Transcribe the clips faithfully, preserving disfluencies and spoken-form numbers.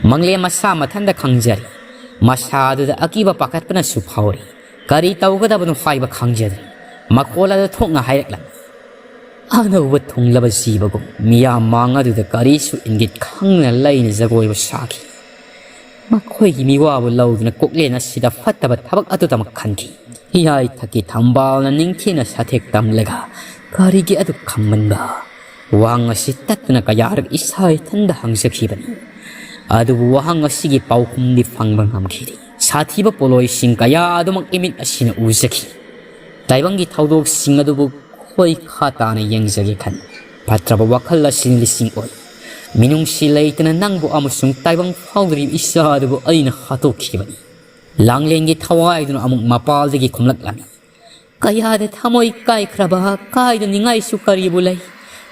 ꯃꯪꯂꯦꯝ ꯃꯁꯥ ꯃꯊꯟꯇ ꯈꯪꯖꯔꯤ꯫ ꯃꯁꯥꯗꯨꯗ ꯑꯀꯤꯕ ꯄꯥꯈꯠꯄꯅꯁꯨ ꯐꯥꯎꯔꯤ꯫ ꯀꯔꯤ ꯇꯧꯒꯗꯕꯅꯣ ꯍꯥꯏꯕ ꯈꯪꯖꯗ꯭ꯔꯦ꯫ ꯃꯈꯣꯜ ꯑꯗꯨ ꯊꯣꯛꯅ ꯍꯥꯏꯔꯛꯂꯝꯃꯤ꯫ ꯑꯅꯧꯕ ꯊꯨꯡꯂꯕ ꯖꯤꯕꯒꯨꯝ ꯃꯤꯌꯥꯝ ꯃꯥꯡ ꯑꯗꯨꯗ ꯀꯔꯤꯁꯨ ꯏꯪꯒꯤꯠ ꯈꯪꯗꯅ ꯂꯩꯅ ꯖꯒꯣꯏꯕꯨ ꯁꯥꯈꯤ꯫ ꯃꯈꯣꯏꯒꯤ ꯃꯤꯋꯥꯕꯨ ꯂꯧꯗꯨꯅ ꯀꯣꯛꯂꯦꯟ ꯑꯁꯤꯗ ꯐꯠꯇꯕ ꯊꯕꯛ ꯑꯗꯨꯗꯃꯛ ꯈꯟꯈꯤ꯫ ꯍꯤꯌꯥꯏ ꯊꯛꯀꯤ ꯊꯝꯕꯥꯜꯅ ꯅꯤꯡꯊꯤꯅ ꯁꯥꯊꯦꯛ ꯇꯝꯂꯒ ꯀꯔꯤꯒꯤ ꯑꯗꯨꯛ ꯈꯝꯃꯟꯕ? ꯋꯥꯍꯪ ꯑꯁꯤ ꯇꯠꯇꯅ ꯀꯌꯥꯔꯛ ꯏꯁꯥ ꯏꯊꯟꯗ ꯍꯪꯖꯈꯤꯕꯅꯤ꯫ ꯑꯗꯨꯕꯨ ꯋꯥꯍꯪ ꯑꯁꯤꯒꯤ ꯄꯥꯎꯈꯨꯝꯗꯤ ꯐꯪꯕ ꯉꯝꯈꯤꯗꯦ꯫ ꯁꯥꯊꯤꯕ ꯄꯣꯠꯂꯣꯏꯁꯤꯡ ꯀꯌꯥ ꯑꯗꯨꯃꯛ ꯏꯃꯤꯠ ꯑꯁꯤꯅ ꯎꯖꯈꯤ꯫ ꯇꯥꯏꯕꯪꯒꯤ ꯊꯧꯗꯣꯛꯁꯤꯡ ꯑꯗꯨꯕꯨ ꯈꯣꯏꯈꯥ ꯇꯥꯅ ꯌꯦꯡꯖꯒꯦ ꯈꯟ꯫ ꯐꯠꯇ꯭ꯔꯕ ꯋꯥꯈꯜ ꯑꯁꯤꯅ ꯂꯤꯁꯤꯡ ꯑꯣꯏ꯫ ꯃꯤꯅꯨꯡꯁꯤ ꯂꯩꯇꯅ ꯅꯪꯕꯨ ꯑꯃꯁꯨꯡ ꯇꯥꯏꯕꯪ ꯐꯥꯎꯗ꯭ꯔꯤꯕ ꯏꯆꯥ ꯑꯗꯨꯕꯨ ꯑꯩꯅ ꯍꯥꯠꯇꯣꯛꯈꯤꯕꯅꯤ꯫ ꯂꯥꯡꯂꯦꯟꯒꯤ ꯊꯋꯥꯏꯗꯨꯅ ꯑꯃꯨꯛ ꯃꯄꯥꯜꯗꯒꯤ ꯈꯨꯝꯂꯛꯂꯝꯃꯤ꯫ ꯀꯌꯥꯗ ꯊꯃꯣꯏ ꯀꯥꯏꯈ꯭ꯔꯕ, ꯀꯥꯏꯗꯅꯤꯡꯉꯥꯏꯁꯨ ꯀꯔꯤꯕꯨ ꯂꯩ?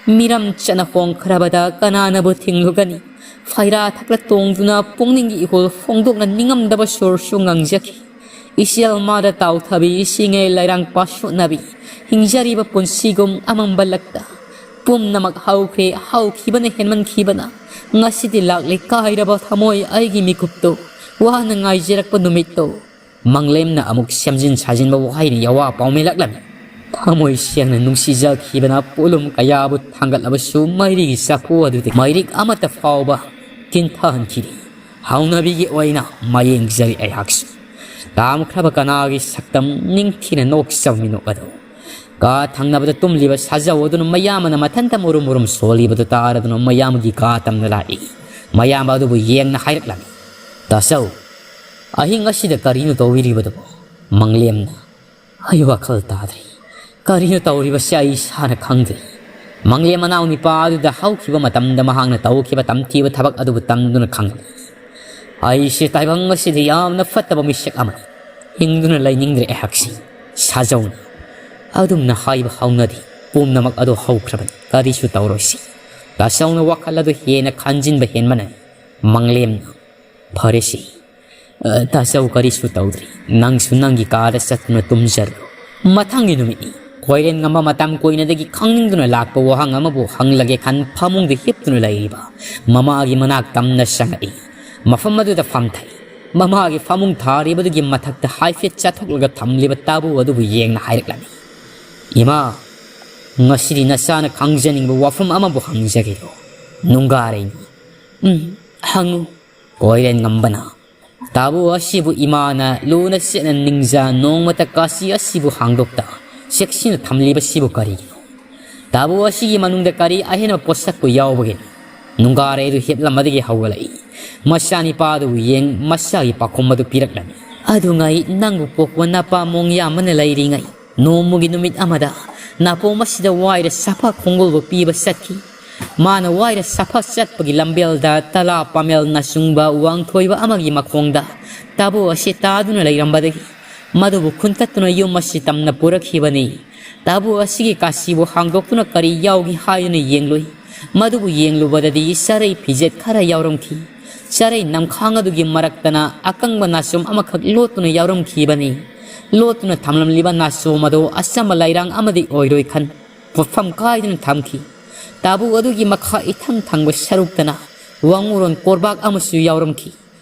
ꯃꯤꯔꯝ ꯆꯠꯅ ꯍꯣꯡꯈ꯭ꯔꯕꯗ ꯀꯅꯥꯅꯕꯨ ꯊꯤꯡꯂꯨꯒꯅꯤ? ꯐꯩꯔꯥ ꯊꯛꯇ ꯇꯣꯡꯗꯨꯅ ꯄꯨꯛꯅꯤꯡꯒꯤ ꯏꯍꯨꯜ ꯐꯣꯡꯗꯣꯛꯅ ꯅꯤꯡꯉꯝꯗꯕ ꯁꯨꯔꯁꯨ ꯉꯪꯖꯈꯤ꯫ ꯏꯆꯦꯜ ꯃꯥꯗ ꯇꯥꯎꯊꯕꯤ, ꯏꯁꯤꯡꯉꯩ ꯂꯩꯔꯥꯡ ꯄꯥꯁꯨꯠꯅꯕꯤ, ꯍꯤꯡꯖꯔꯤꯕ ꯄꯨꯟꯁꯤꯒꯨꯝ ꯑꯃꯝꯕ ꯂꯛꯇ꯫ ꯄꯨꯝꯅꯃꯛ ꯍꯧꯈ꯭ꯔꯦ, ꯍꯧꯈꯤꯕꯅ ꯍꯦꯟꯃꯟꯈꯤꯕꯅ꯫ ꯉꯁꯤꯗꯤ ꯂꯥꯛꯂꯦ ꯀꯥꯏꯔꯕ ꯊꯃꯣꯏ ꯑꯩꯒꯤ ꯃꯤꯀꯨꯞꯇꯣ, ꯋꯥꯅ ꯉꯥꯏꯖꯔꯛꯄ ꯅꯨꯃꯤꯠꯇꯣ꯫ ꯃꯪꯂꯦꯝꯅ ꯑꯃꯨꯛ ꯁꯦꯝꯖꯤꯟ ꯁꯥꯖꯤꯟꯕ ꯋꯥꯍꯩꯅ ꯌꯥꯋꯥ ꯄꯥꯎꯃꯦꯂꯛꯂꯝꯃꯤ꯫ ꯊꯃꯣꯏ ꯁꯦꯡꯅ ꯅꯨꯡꯁꯤꯖꯈꯤꯕꯅ ꯄꯣꯠꯂꯨꯝ ꯀꯌꯥꯕꯨ ꯊꯥꯡꯒꯠꯂꯕꯁꯨ ꯃꯩꯔꯤꯒꯤ ꯆꯐꯨ ꯑꯗꯨꯗꯤ ꯃꯩꯔꯤꯛ ꯑꯃꯠꯇ ꯐꯥꯎꯕ ꯀꯤꯟꯊꯍꯟꯈꯤꯗꯦ꯫ ꯍꯧꯅꯕꯤꯒꯤ ꯑꯣꯏꯅ ꯃꯌꯦꯡꯖꯔꯤ ꯑꯩꯍꯥꯛꯁꯨ꯫ ꯇꯥꯝꯈ꯭ꯔꯕ ꯀꯅꯥꯒꯤ ꯁꯛꯇꯝ ꯅꯤꯡꯊꯤꯅ ꯅꯣꯛꯆꯕ ꯃꯤꯅꯣꯛ ꯑꯗꯨ꯫ ꯀꯥ ꯊꯪꯅꯕꯗ ꯇꯨꯝꯂꯤꯕ ꯁꯥꯖꯧ ꯑꯗꯨꯅ ꯃꯌꯥꯝꯕꯅ ꯃꯊꯟꯇ ꯃꯨꯔꯨꯝ ꯃꯨꯔꯨꯝ ꯁꯣꯜꯂꯤꯕꯗꯨ ꯇꯥꯔꯗꯨꯅ ꯃꯌꯥꯝꯕꯒꯤ ꯀꯥ ꯇꯝꯅ ꯂꯥꯛꯏ꯫ ꯃꯌꯥꯝꯕ ꯑꯗꯨꯕꯨ ꯌꯦꯡꯅ ꯍꯥꯏꯔꯛꯂꯝꯃꯤ, "ꯇꯥꯆꯧ, ꯑꯍꯤꯡ ꯑꯁꯤꯗ ꯀꯔꯤꯅꯣ ꯇꯧꯕꯤꯔꯤꯕꯗꯨꯕꯨ?" ꯃꯪꯂꯦꯝꯅ, "ꯑꯩ ꯋꯥꯈꯜ ꯇꯥꯗ꯭ꯔꯦ꯫ ꯀꯔꯤꯅꯣ ꯇꯧꯔꯤꯕꯁꯦ ꯑꯩ ꯏꯁꯥꯅ ꯈꯪꯗ꯭ꯔꯦ꯫" ꯃꯪꯂꯦꯝ ꯃꯅꯥꯎ ꯅꯤꯄꯥ ꯑꯗꯨꯗ ꯍꯧꯈꯤꯕ ꯃꯇꯝꯗ ꯃꯍꯥꯛꯅ ꯇꯧꯈꯤꯕ ꯇꯝꯊꯤꯕ ꯊꯕꯛ ꯑꯗꯨꯕꯨ ꯇꯝꯗꯨꯅ ꯈꯪꯂꯦ꯫ "ꯑꯩꯁꯦ ꯇꯥꯏꯕꯪ ꯑꯁꯤꯗ ꯌꯥꯝꯅ ꯐꯠꯇꯕ ꯃꯤꯁꯛ ꯑꯃꯅꯤ꯫ ꯍꯤꯡꯗꯨꯅ ꯂꯩꯅꯤꯡꯗ꯭ꯔꯦ ꯑꯩꯍꯥꯛꯁꯤ꯫" ꯁꯥꯖꯧꯅ, "ꯑꯗꯨꯝꯅ ꯍꯥꯏꯕ ꯍꯧꯅꯗꯦ꯫ ꯄꯨꯝꯅꯃꯛ ꯑꯗꯨ ꯍꯧꯈ꯭ꯔꯕꯅꯤ꯫ ꯀꯔꯤꯁꯨ ꯇꯧꯔꯣꯏꯁꯤ꯫" ꯇꯥꯆꯧꯅ ꯋꯥꯈꯜ ꯑꯗꯨ ꯍꯦꯟꯅ ꯈꯟꯖꯤꯟꯕ ꯍꯦꯟꯕꯅ ꯃꯪꯂꯦꯝꯅ, "ꯐꯔꯦꯁꯤ꯫ ꯑ, ꯇꯥꯆꯧ ꯀꯔꯤꯁꯨ ꯇꯧꯗ꯭ꯔꯤ꯫ ꯅꯪꯁꯨ ꯅꯪꯒꯤ ꯀꯥꯗ ꯆꯠꯇꯨꯅ ꯇꯨꯝꯖꯔꯣ꯫ ꯃꯊꯪꯒꯤ ꯅꯨꯃꯤꯠꯅꯤ꯫ ꯀꯣꯏꯔꯦꯟ ꯉꯝꯕ ꯃꯇꯝ ꯀꯨꯏꯅꯗꯒꯤ ꯈꯪꯅꯤꯡꯗꯨꯅ ꯂꯥꯛꯄ ꯋꯥꯍꯪ ꯑꯃꯕꯨ ꯍꯪꯂꯒꯦ ꯈꯟ ꯐꯃꯨꯡꯗ ꯍꯤꯞꯇꯨꯅ ꯂꯩꯔꯤꯕ ꯃꯃꯥꯒꯤ ꯃꯅꯥꯛ ꯇꯝꯅ ꯆꯪꯉꯛꯏ꯫ ꯃꯐꯝ ꯑꯗꯨꯗ ꯐꯝꯊꯩ꯫ ꯃꯃꯥꯒꯤ ꯐꯃꯨꯡ ꯊꯥꯔꯤꯕꯗꯨꯒꯤ ꯃꯊꯛꯇ ꯍꯥꯏꯐꯦꯠ ꯆꯠꯊꯣꯛꯂꯒ ꯊꯝꯂꯤꯕ ꯇꯥꯕꯨ ꯑꯗꯨꯕꯨ ꯌꯦꯡꯅ ꯍꯥꯏꯔꯛꯂꯝꯃꯤ, "ꯏꯃꯥ, ꯉꯁꯤꯗꯤ ꯅꯆꯥꯅ ꯈꯪꯖꯅꯤꯡꯕ ꯋꯥꯐꯝ ꯑꯃꯕꯨ ꯍꯪꯖꯒꯦꯔꯣ?" ꯅꯨꯡꯒꯥꯔꯩꯅ, "ꯎꯝ, ꯍꯪꯉꯨ꯫" ꯀꯣꯏꯔꯦꯟ ꯉꯝꯕꯅ, "ꯇꯥꯕꯨ ꯑꯁꯤꯕꯨ ꯏꯃꯥꯅ ꯂꯨꯅ ꯆꯦꯠꯅ ꯅꯤꯡꯖ ꯅꯣꯡꯃꯇ ꯀꯥꯁꯤ ꯑꯁꯤꯕꯨ ꯍꯥꯡꯗꯣꯛꯇ ꯆꯦꯛꯁꯤꯟꯅ ꯊꯝꯂꯤꯕꯁꯤꯕꯨ ꯀꯔꯤꯒꯤꯅꯣ? ꯇꯥꯕꯨ ꯑꯁꯤꯒꯤ ꯃꯅꯨꯡꯗ ꯀꯔꯤ ꯑꯍꯦꯟꯕ ꯄꯣꯠꯁꯛꯄꯨ ꯌꯥꯎꯕꯒꯦ?" ꯅꯨꯡꯒꯥꯔꯩ ꯑꯗꯨ ꯍꯤꯞꯂꯝꯕꯗꯒꯤ ꯍꯧꯒꯠꯂꯛꯏ꯫ ꯃꯆꯥꯅꯤꯄꯥꯗꯨꯕꯨ ꯌꯦꯡ ꯃꯁꯥꯒꯤ ꯄꯥꯈꯨꯝ ꯑꯗꯨ ꯄꯤꯔꯛꯂꯝꯃꯤ꯫ "ꯑꯗꯨꯉꯩ ꯅꯪꯕꯨ ꯄꯣꯛꯄ ꯅꯄꯥ ꯃꯣꯡꯌꯥꯝꯕꯅ ꯂꯩꯔꯤꯉꯩ ꯅꯣꯡꯃꯒꯤ ꯅꯨꯃꯤꯠ ꯑꯃꯗ ꯅꯥꯄꯣꯝ ꯑꯁꯤꯗ ꯋꯥꯏꯔ ꯁꯥꯐ ꯈꯣꯡꯒꯨꯜꯕꯨ ꯄꯤꯕ ꯆꯠꯈꯤ꯫ ꯃꯥꯅ ꯋꯥꯏꯔ ꯁꯥꯐ ꯆꯠꯄꯒꯤ ꯂꯝꯕꯦꯜꯗ ꯇꯂꯥ ꯄꯥꯃꯦꯜ ꯅꯆꯨꯡꯕ ꯋꯥꯡꯊꯣꯏꯕ ꯑꯃꯒꯤ ꯃꯈꯣꯡꯗ ꯇꯥꯕꯨ ꯑꯁꯤ ꯇꯥꯗꯨꯅ ꯂꯩꯔꯝꯕꯗꯒꯤ ꯃꯗꯨꯕꯨ ꯈꯨꯟꯇꯠꯇꯨꯅ ꯌꯨꯝ ꯑꯁꯤ ꯇꯝꯅ ꯄꯨꯔꯛꯈꯤꯕꯅꯤ꯫ ꯇꯥꯕꯨ ꯑꯁꯤꯒꯤ ꯀꯥꯁꯤꯕꯨ ꯍꯥꯡꯗꯣꯛꯇꯨꯅ ꯀꯔꯤ ꯌꯥꯎꯒꯦ ꯍꯥꯏꯗꯨꯅ ꯌꯦꯡꯂꯨꯏ꯫ ꯃꯗꯨꯕꯨ ꯌꯦꯡꯂꯨꯕꯗꯗꯤ ꯆꯔꯩ ꯐꯤꯖꯦꯠ ꯈꯔ ꯌꯥꯎꯔꯝꯈꯤ꯫ ꯆꯔꯩ ꯅꯝꯈꯥꯡ ꯑꯗꯨꯒꯤ ꯃꯔꯛꯇꯅ ꯑꯀꯪꯕ ꯅꯥꯆꯣꯝ ꯑꯃꯈꯛ ꯂꯣꯠꯇꯨꯅ ꯌꯥꯎꯔꯝꯈꯤꯕꯅꯤ꯫ ꯂꯣꯠꯇꯨꯅ ꯊꯝꯂꯝꯂꯤꯕ ꯅꯥꯆꯣꯝ ꯑꯗꯨ ꯑꯆꯝꯕ ꯂꯩꯔꯥꯡ ꯑꯃꯗꯤ ꯑꯣꯏꯔꯣꯏ ꯈꯟ ꯄꯣꯠꯐꯝ ꯀꯥꯏꯗꯨꯅ ꯊꯝꯈꯤ꯫ ꯇꯥꯕꯨ ꯑꯗꯨꯒꯤ ꯃꯈꯥ ꯏꯊꯪ ꯊꯪꯕ ꯁꯔꯨꯛꯇꯅ ꯋꯥꯉꯨꯔꯣꯟ ꯀꯣꯔꯕꯥꯛ ꯑꯃꯁꯨ ꯌꯥꯎꯔꯝꯈꯤ꯫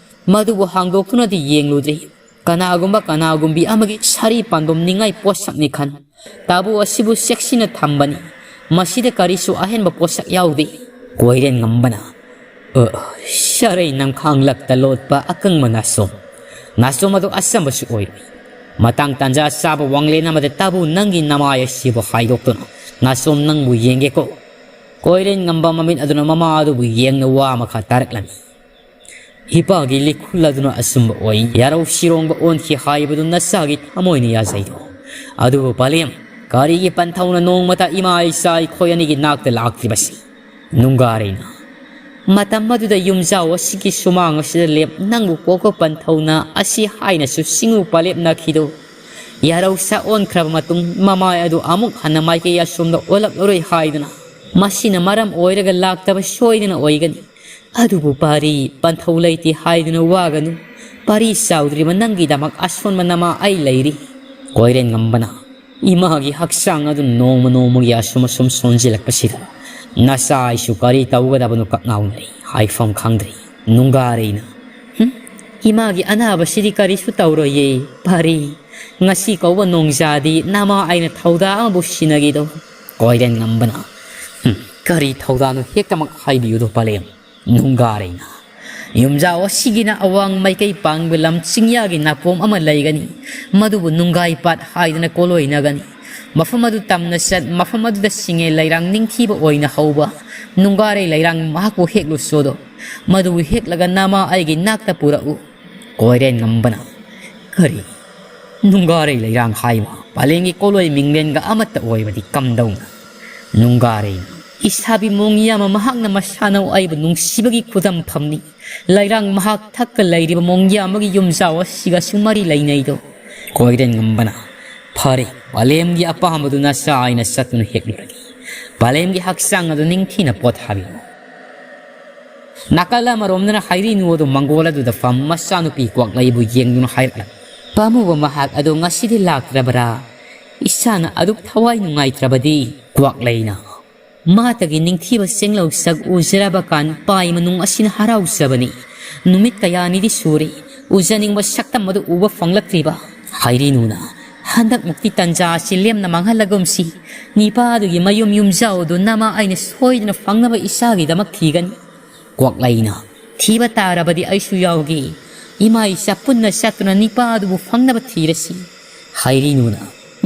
ꯃꯗꯨꯕꯨ ꯍꯥꯡꯗꯣꯛꯇꯨꯅꯗꯤ ꯌꯦꯡꯂꯨꯗ꯭ꯔꯤ꯫ ꯀꯅꯥꯒꯨꯝꯕ ꯀꯅꯥꯒꯨꯝꯕꯤ ꯑꯃꯒꯤ ꯁꯥꯔꯤ ꯄꯥꯟꯗꯣꯝ ꯅꯤꯡꯉꯥꯏ ꯄꯣꯠꯁꯛꯅꯤ ꯈꯟ ꯇꯥꯕꯨ ꯑꯁꯤꯕꯨ ꯆꯦꯛꯁꯤꯟꯅ ꯊꯝꯕꯅꯤ꯫ ꯃꯁꯤꯗ ꯀꯔꯤꯁꯨ ꯑꯍꯦꯟꯕ ꯄꯣꯠꯁꯛ ꯌꯥꯎꯗꯦ꯫ ꯀꯣꯏꯔꯦꯟ ꯉꯝꯕꯅ, "ꯑ, ꯆꯔꯩ ꯅꯝꯈꯥꯡꯂꯛꯇ ꯂꯣꯠꯄ ꯑꯀꯪꯕ ꯅꯥꯆꯣꯝ꯫ ꯅꯥꯆꯣꯝ ꯑꯗꯨ ꯑꯆꯝꯕꯁꯨ ꯑꯣꯏꯔꯣꯏ꯫ ꯃꯇꯥꯡ ꯇꯥꯟꯖꯥ ꯆꯥꯕ ꯋꯥꯡꯂꯦꯟ ꯑꯃꯗ ꯇꯥꯕꯨ ꯅꯪꯒꯤ ꯅꯃꯥꯏ ꯑꯁꯤꯕꯨ ꯍꯥꯏꯗꯣꯛꯇꯨꯅ ꯅꯥꯆꯣꯝ ꯅꯪꯕꯨ ꯌꯦꯡꯒꯦꯀꯣ꯫" ꯀꯣꯏꯔꯦꯟ ꯉꯝꯕ ꯃꯃꯤꯠ ꯑꯗꯨꯅ ꯃꯃꯥ ꯑꯗꯨꯕꯨ ꯌꯦꯡꯅ ꯋꯥ ꯃꯈꯥ ꯇꯥꯔꯛꯂꯝꯃꯤ꯫ "ꯏꯄꯥꯒꯤ ꯂꯤꯈꯨꯜ ꯑꯗꯨꯅ ꯑꯆꯨꯝꯕ ꯑꯣꯏ꯫ ꯌꯥꯔꯧ ꯁꯤꯔꯣꯡꯕ ꯑꯣꯟꯈꯤ ꯍꯥꯏꯕꯗꯨ ꯅꯆꯥꯒꯤ ꯊꯃꯣꯏꯅ ꯌꯥꯖꯩꯗꯣ꯫ ꯑꯗꯨꯕꯨ ꯄꯂꯦꯝ, ꯀꯔꯤꯒꯤ ꯄꯟꯊꯧꯅ ꯅꯣꯡꯃꯇ ꯏꯃꯥ ꯏꯆꯥ ꯑꯩꯈꯣꯏ ꯑꯅꯤꯒꯤ ꯅꯥꯛꯇ ꯂꯥꯛꯇ꯭ꯔꯤꯕꯁꯤ?" ꯅꯨꯡꯒꯥꯔꯩꯅ, "ꯃꯇꯝ ꯑꯗꯨꯗ ꯌꯨꯝꯖꯥꯎ ꯑꯁꯤꯒꯤ ꯁꯨꯃꯥꯡ ꯑꯁꯤꯗ ꯂꯦꯞ ꯅꯪꯕꯨ ꯄꯣꯛꯄ ꯄꯟꯊꯧꯅ ꯑꯁꯤ ꯍꯥꯏꯅꯁꯨ ꯁꯤꯡꯎ ꯄꯂꯦꯞꯅꯈꯤꯗꯣ꯫ ꯌꯥꯔꯧ ꯁꯥ ꯑꯣꯟꯈ꯭ꯔꯕ ꯃꯇꯨꯡ ꯃꯃꯥꯏ ꯑꯗꯨ ꯑꯃꯨꯛ ꯍꯟꯅ ꯃꯥꯏꯀꯩ ꯑꯁꯣꯝꯗ ꯑꯣꯜꯂꯛꯂꯔꯣꯏ ꯍꯥꯏꯗꯨꯅ ꯃꯁꯤꯅ ꯃꯔꯝ ꯑꯣꯏꯔꯒ ꯂꯥꯛꯇꯕ ꯁꯣꯏꯗꯅ ꯑꯣꯏꯒꯅꯤ꯫ ꯑꯗꯨꯕꯨ ꯄꯥꯔꯤ, ꯄꯟꯊꯧ ꯂꯩꯇꯦ ꯍꯥꯏꯗꯨꯅ ꯋꯥꯒꯅꯨ꯫ ꯄꯥꯔꯤ ꯆꯥꯎꯗ꯭ꯔꯤꯕ ꯅꯪꯒꯤꯗꯃꯛ ꯑꯁꯣꯟꯕ ꯅꯃꯥ ꯑꯩ ꯂꯩꯔꯤ꯫" ꯀꯣꯏꯔꯦꯟ ꯉꯝꯕꯅ, "ꯏꯃꯥꯒꯤ ꯍꯛꯆꯥꯡ ꯑꯗꯨ ꯅꯣꯡꯃ ꯅꯣꯡꯃꯒꯤ ꯑꯁꯨꯝ ꯑꯁꯨꯝ ꯁꯣꯟꯖꯤꯜꯂꯛꯄꯁꯤꯗ ꯅꯆꯥ ꯑꯩꯁꯨ ꯀꯔꯤ ꯇꯧꯒꯗꯕꯅꯣ ꯀꯛꯉꯥꯎꯅꯔꯤ, ꯍꯥꯏꯐꯝ ꯈꯪꯗ꯭ꯔꯤ꯫" ꯅꯨꯡꯒꯥꯔꯩꯅ, ꯏꯃꯥꯒꯤ ꯑꯅꯥꯕꯁꯤꯗꯤ ꯀꯔꯤꯁꯨ ꯇꯧꯔꯣꯏꯌꯦ꯫ ꯐꯔꯦ, ꯉꯁꯤ ꯀꯧꯕ ꯅꯣꯡꯖꯥꯗꯤ ꯅꯃꯥ ꯑꯩꯅ ꯊꯧꯗꯥ ꯑꯃꯕꯨ ꯁꯤꯟꯅꯒꯦꯗꯣ꯫ ꯀꯣꯏꯔꯦꯟ ꯉꯝꯕꯅ, "ꯍꯨꯝ, ꯀꯔꯤ ꯊꯧꯗꯥꯅꯣ ꯍꯦꯛꯇꯃꯛ ꯍꯥꯏꯕꯤꯌꯨꯗꯣ ꯄꯂꯦꯝ?" ꯅꯨꯡꯒꯥꯔꯩꯅ, "ꯌꯨꯝꯖꯥꯎ ꯑꯁꯤꯒꯤꯅ ꯑꯋꯥꯡ ꯃꯥꯏꯀꯩ ꯄꯥꯡꯕ ꯂꯝ ꯆꯤꯡꯌꯥꯒꯤ ꯅꯥꯄꯣꯝ ꯑꯃ ꯂꯩꯒꯅꯤ꯫ ꯃꯗꯨꯕꯨ ꯅꯨꯡꯒꯥꯏ ꯄꯥꯠ ꯍꯥꯏꯗꯅ ꯀꯣꯂꯣꯏꯅꯒꯅꯤ꯫ ꯃꯐꯝ ꯑꯗꯨ ꯇꯝꯅ ꯆꯠ, ꯃꯐꯝ ꯑꯗꯨꯗ ꯁꯤꯡꯉꯦ ꯂꯩꯔꯥꯡ ꯅꯤꯡꯊꯤꯕ ꯑꯣꯏꯅ ꯍꯧꯕ ꯅꯨꯡꯒꯥꯔꯩ ꯂꯩꯔꯥꯡ ꯃꯍꯥꯛꯄꯨ ꯍꯦꯛꯂꯨꯆꯣꯗꯣ꯫ ꯃꯗꯨꯕꯨ ꯍꯦꯛꯂꯒ ꯅꯃꯥ ꯑꯩꯒꯤ ꯅꯥꯛꯇ ꯄꯨꯔꯛꯎ꯫" ꯀꯣꯏꯔꯦꯟ ꯉꯝꯕꯅ, "ꯀꯔꯤ? ꯅꯨꯡꯒꯥꯔꯩ ꯂꯩꯔꯥꯡ ꯍꯥꯏꯕ ꯄꯂꯦꯝꯒꯤ ꯀꯣꯂꯣꯏ ꯃꯤꯡꯂꯦꯟꯒ ꯑꯃꯠꯇ ꯑꯣꯏꯕꯗꯤ ꯀꯝꯗꯧꯅ?" ꯅꯨꯡꯒꯥꯔꯩꯅ, "ꯏꯁꯥꯕꯤ ꯃꯣꯡꯌꯥꯃ ꯃꯍꯥꯛꯅ ꯃꯁꯥꯅ ꯑꯩꯕꯨ ꯅꯨꯡꯁꯤꯕꯒꯤ ꯈꯨꯗꯝꯐꯝꯅꯤ꯫ ꯂꯩꯔꯥꯡ ꯃꯍꯥꯛ ꯊꯛꯀ ꯂꯩꯔꯤꯕ ꯃꯣꯡꯌꯥꯃꯒꯤ ꯌꯨꯝꯖꯥꯎ ꯑꯁꯤꯒꯁꯨ ꯃꯔꯤ ꯂꯩꯅꯩꯗꯣ꯫" ꯀꯣꯏꯔꯦꯟ ꯉꯝꯕꯅ, "ꯐꯔꯦ, ꯄꯂꯦꯝꯒꯤ ꯑꯄꯥꯝꯕꯗꯨ ꯅꯆꯥ ꯑꯩꯅ ꯆꯠꯇꯨꯅ ꯍꯦꯛꯂꯨꯔꯒꯦ꯫ ꯄꯂꯦꯝꯒꯤ ꯍꯛꯆꯥꯡ ꯑꯗꯨ ꯅꯤꯡꯊꯤꯅ ꯄꯣꯊꯥꯕꯤꯌꯨ꯫" ꯅꯥꯀꯜ ꯑꯃꯔꯣꯝꯗꯅ ꯍꯩꯔꯤꯅꯨ ꯑꯗꯨ ꯃꯪꯒꯣꯜ ꯑꯗꯨꯗ ꯐꯝ ꯃꯆꯥꯅꯨꯄꯤ ꯀ꯭ꯋꯥꯛꯂꯩꯕꯨ ꯌꯦꯡꯗꯨꯅ ꯍꯥꯏꯔꯛꯂꯝꯃꯤ, "ꯄꯥꯝꯃꯨꯕ ꯃꯍꯥꯛ ꯑꯗꯨ ꯉꯁꯤꯗꯤ ꯂꯥꯛꯇ꯭ꯔꯕꯔꯥ? ꯏꯁꯥꯅ ꯑꯗꯨꯛ ꯊꯋꯥꯏ ꯅꯨꯡꯉꯥꯏꯇ꯭ꯔꯕꯗꯤ?" ꯀ꯭ꯋꯥꯛꯂꯩꯅ, "ꯃꯥꯇꯒꯤ ꯅꯤꯡꯊꯤꯕ ꯆꯦꯡꯂꯧ ꯁꯛ ꯎꯖꯔꯕ ꯀꯥꯟ ꯄꯥꯏ ꯃꯅꯨꯡ ꯑꯁꯤꯅ ꯍꯔꯥꯎꯖꯕꯅꯤ꯫ ꯅꯨꯃꯤꯠ ꯀꯌꯥꯅꯤꯗꯤ ꯁꯨꯔꯦ ꯎꯖꯅꯤꯡꯕ ꯁꯛꯇꯝ ꯑꯗꯨ ꯎꯕ ꯐꯪꯂꯛꯇ꯭ꯔꯤꯕ꯫" ꯍꯩꯔꯤꯅꯨꯅ, "ꯍꯟꯗꯛꯃꯨꯛꯇꯤ ꯇꯟꯖꯥ ꯑꯁꯤ ꯂꯦꯝꯅ ꯃꯥꯡꯍꯜꯂꯒꯨꯝꯁꯤ꯫ ꯅꯤꯄꯥ ꯑꯗꯨꯒꯤ ꯃꯌꯨꯝ ꯌꯨꯝꯖꯥꯎ ꯑꯗꯨ ꯅꯃꯥ ꯑꯩꯅ ꯁꯣꯏꯗꯅ ꯐꯪꯅꯕ ꯏꯆꯥꯒꯤꯗꯃꯛ ꯊꯤꯒꯅꯤ꯫" ꯀ꯭ꯋꯥꯛꯂꯩꯅ, "ꯊꯤꯕ ꯇꯥꯔꯕꯗꯤ ꯑꯩꯁꯨ ꯌꯥꯎꯒꯦ꯫ ꯏꯃꯥ ꯏꯆꯥ ꯄꯨꯟꯅ ꯆꯠꯇꯨꯅ ꯅꯤꯄꯥ ꯑꯗꯨꯕꯨ ꯐꯪꯅꯕ ꯊꯤꯔꯁꯤ꯫" ꯍꯩꯔꯤꯅꯨꯅ,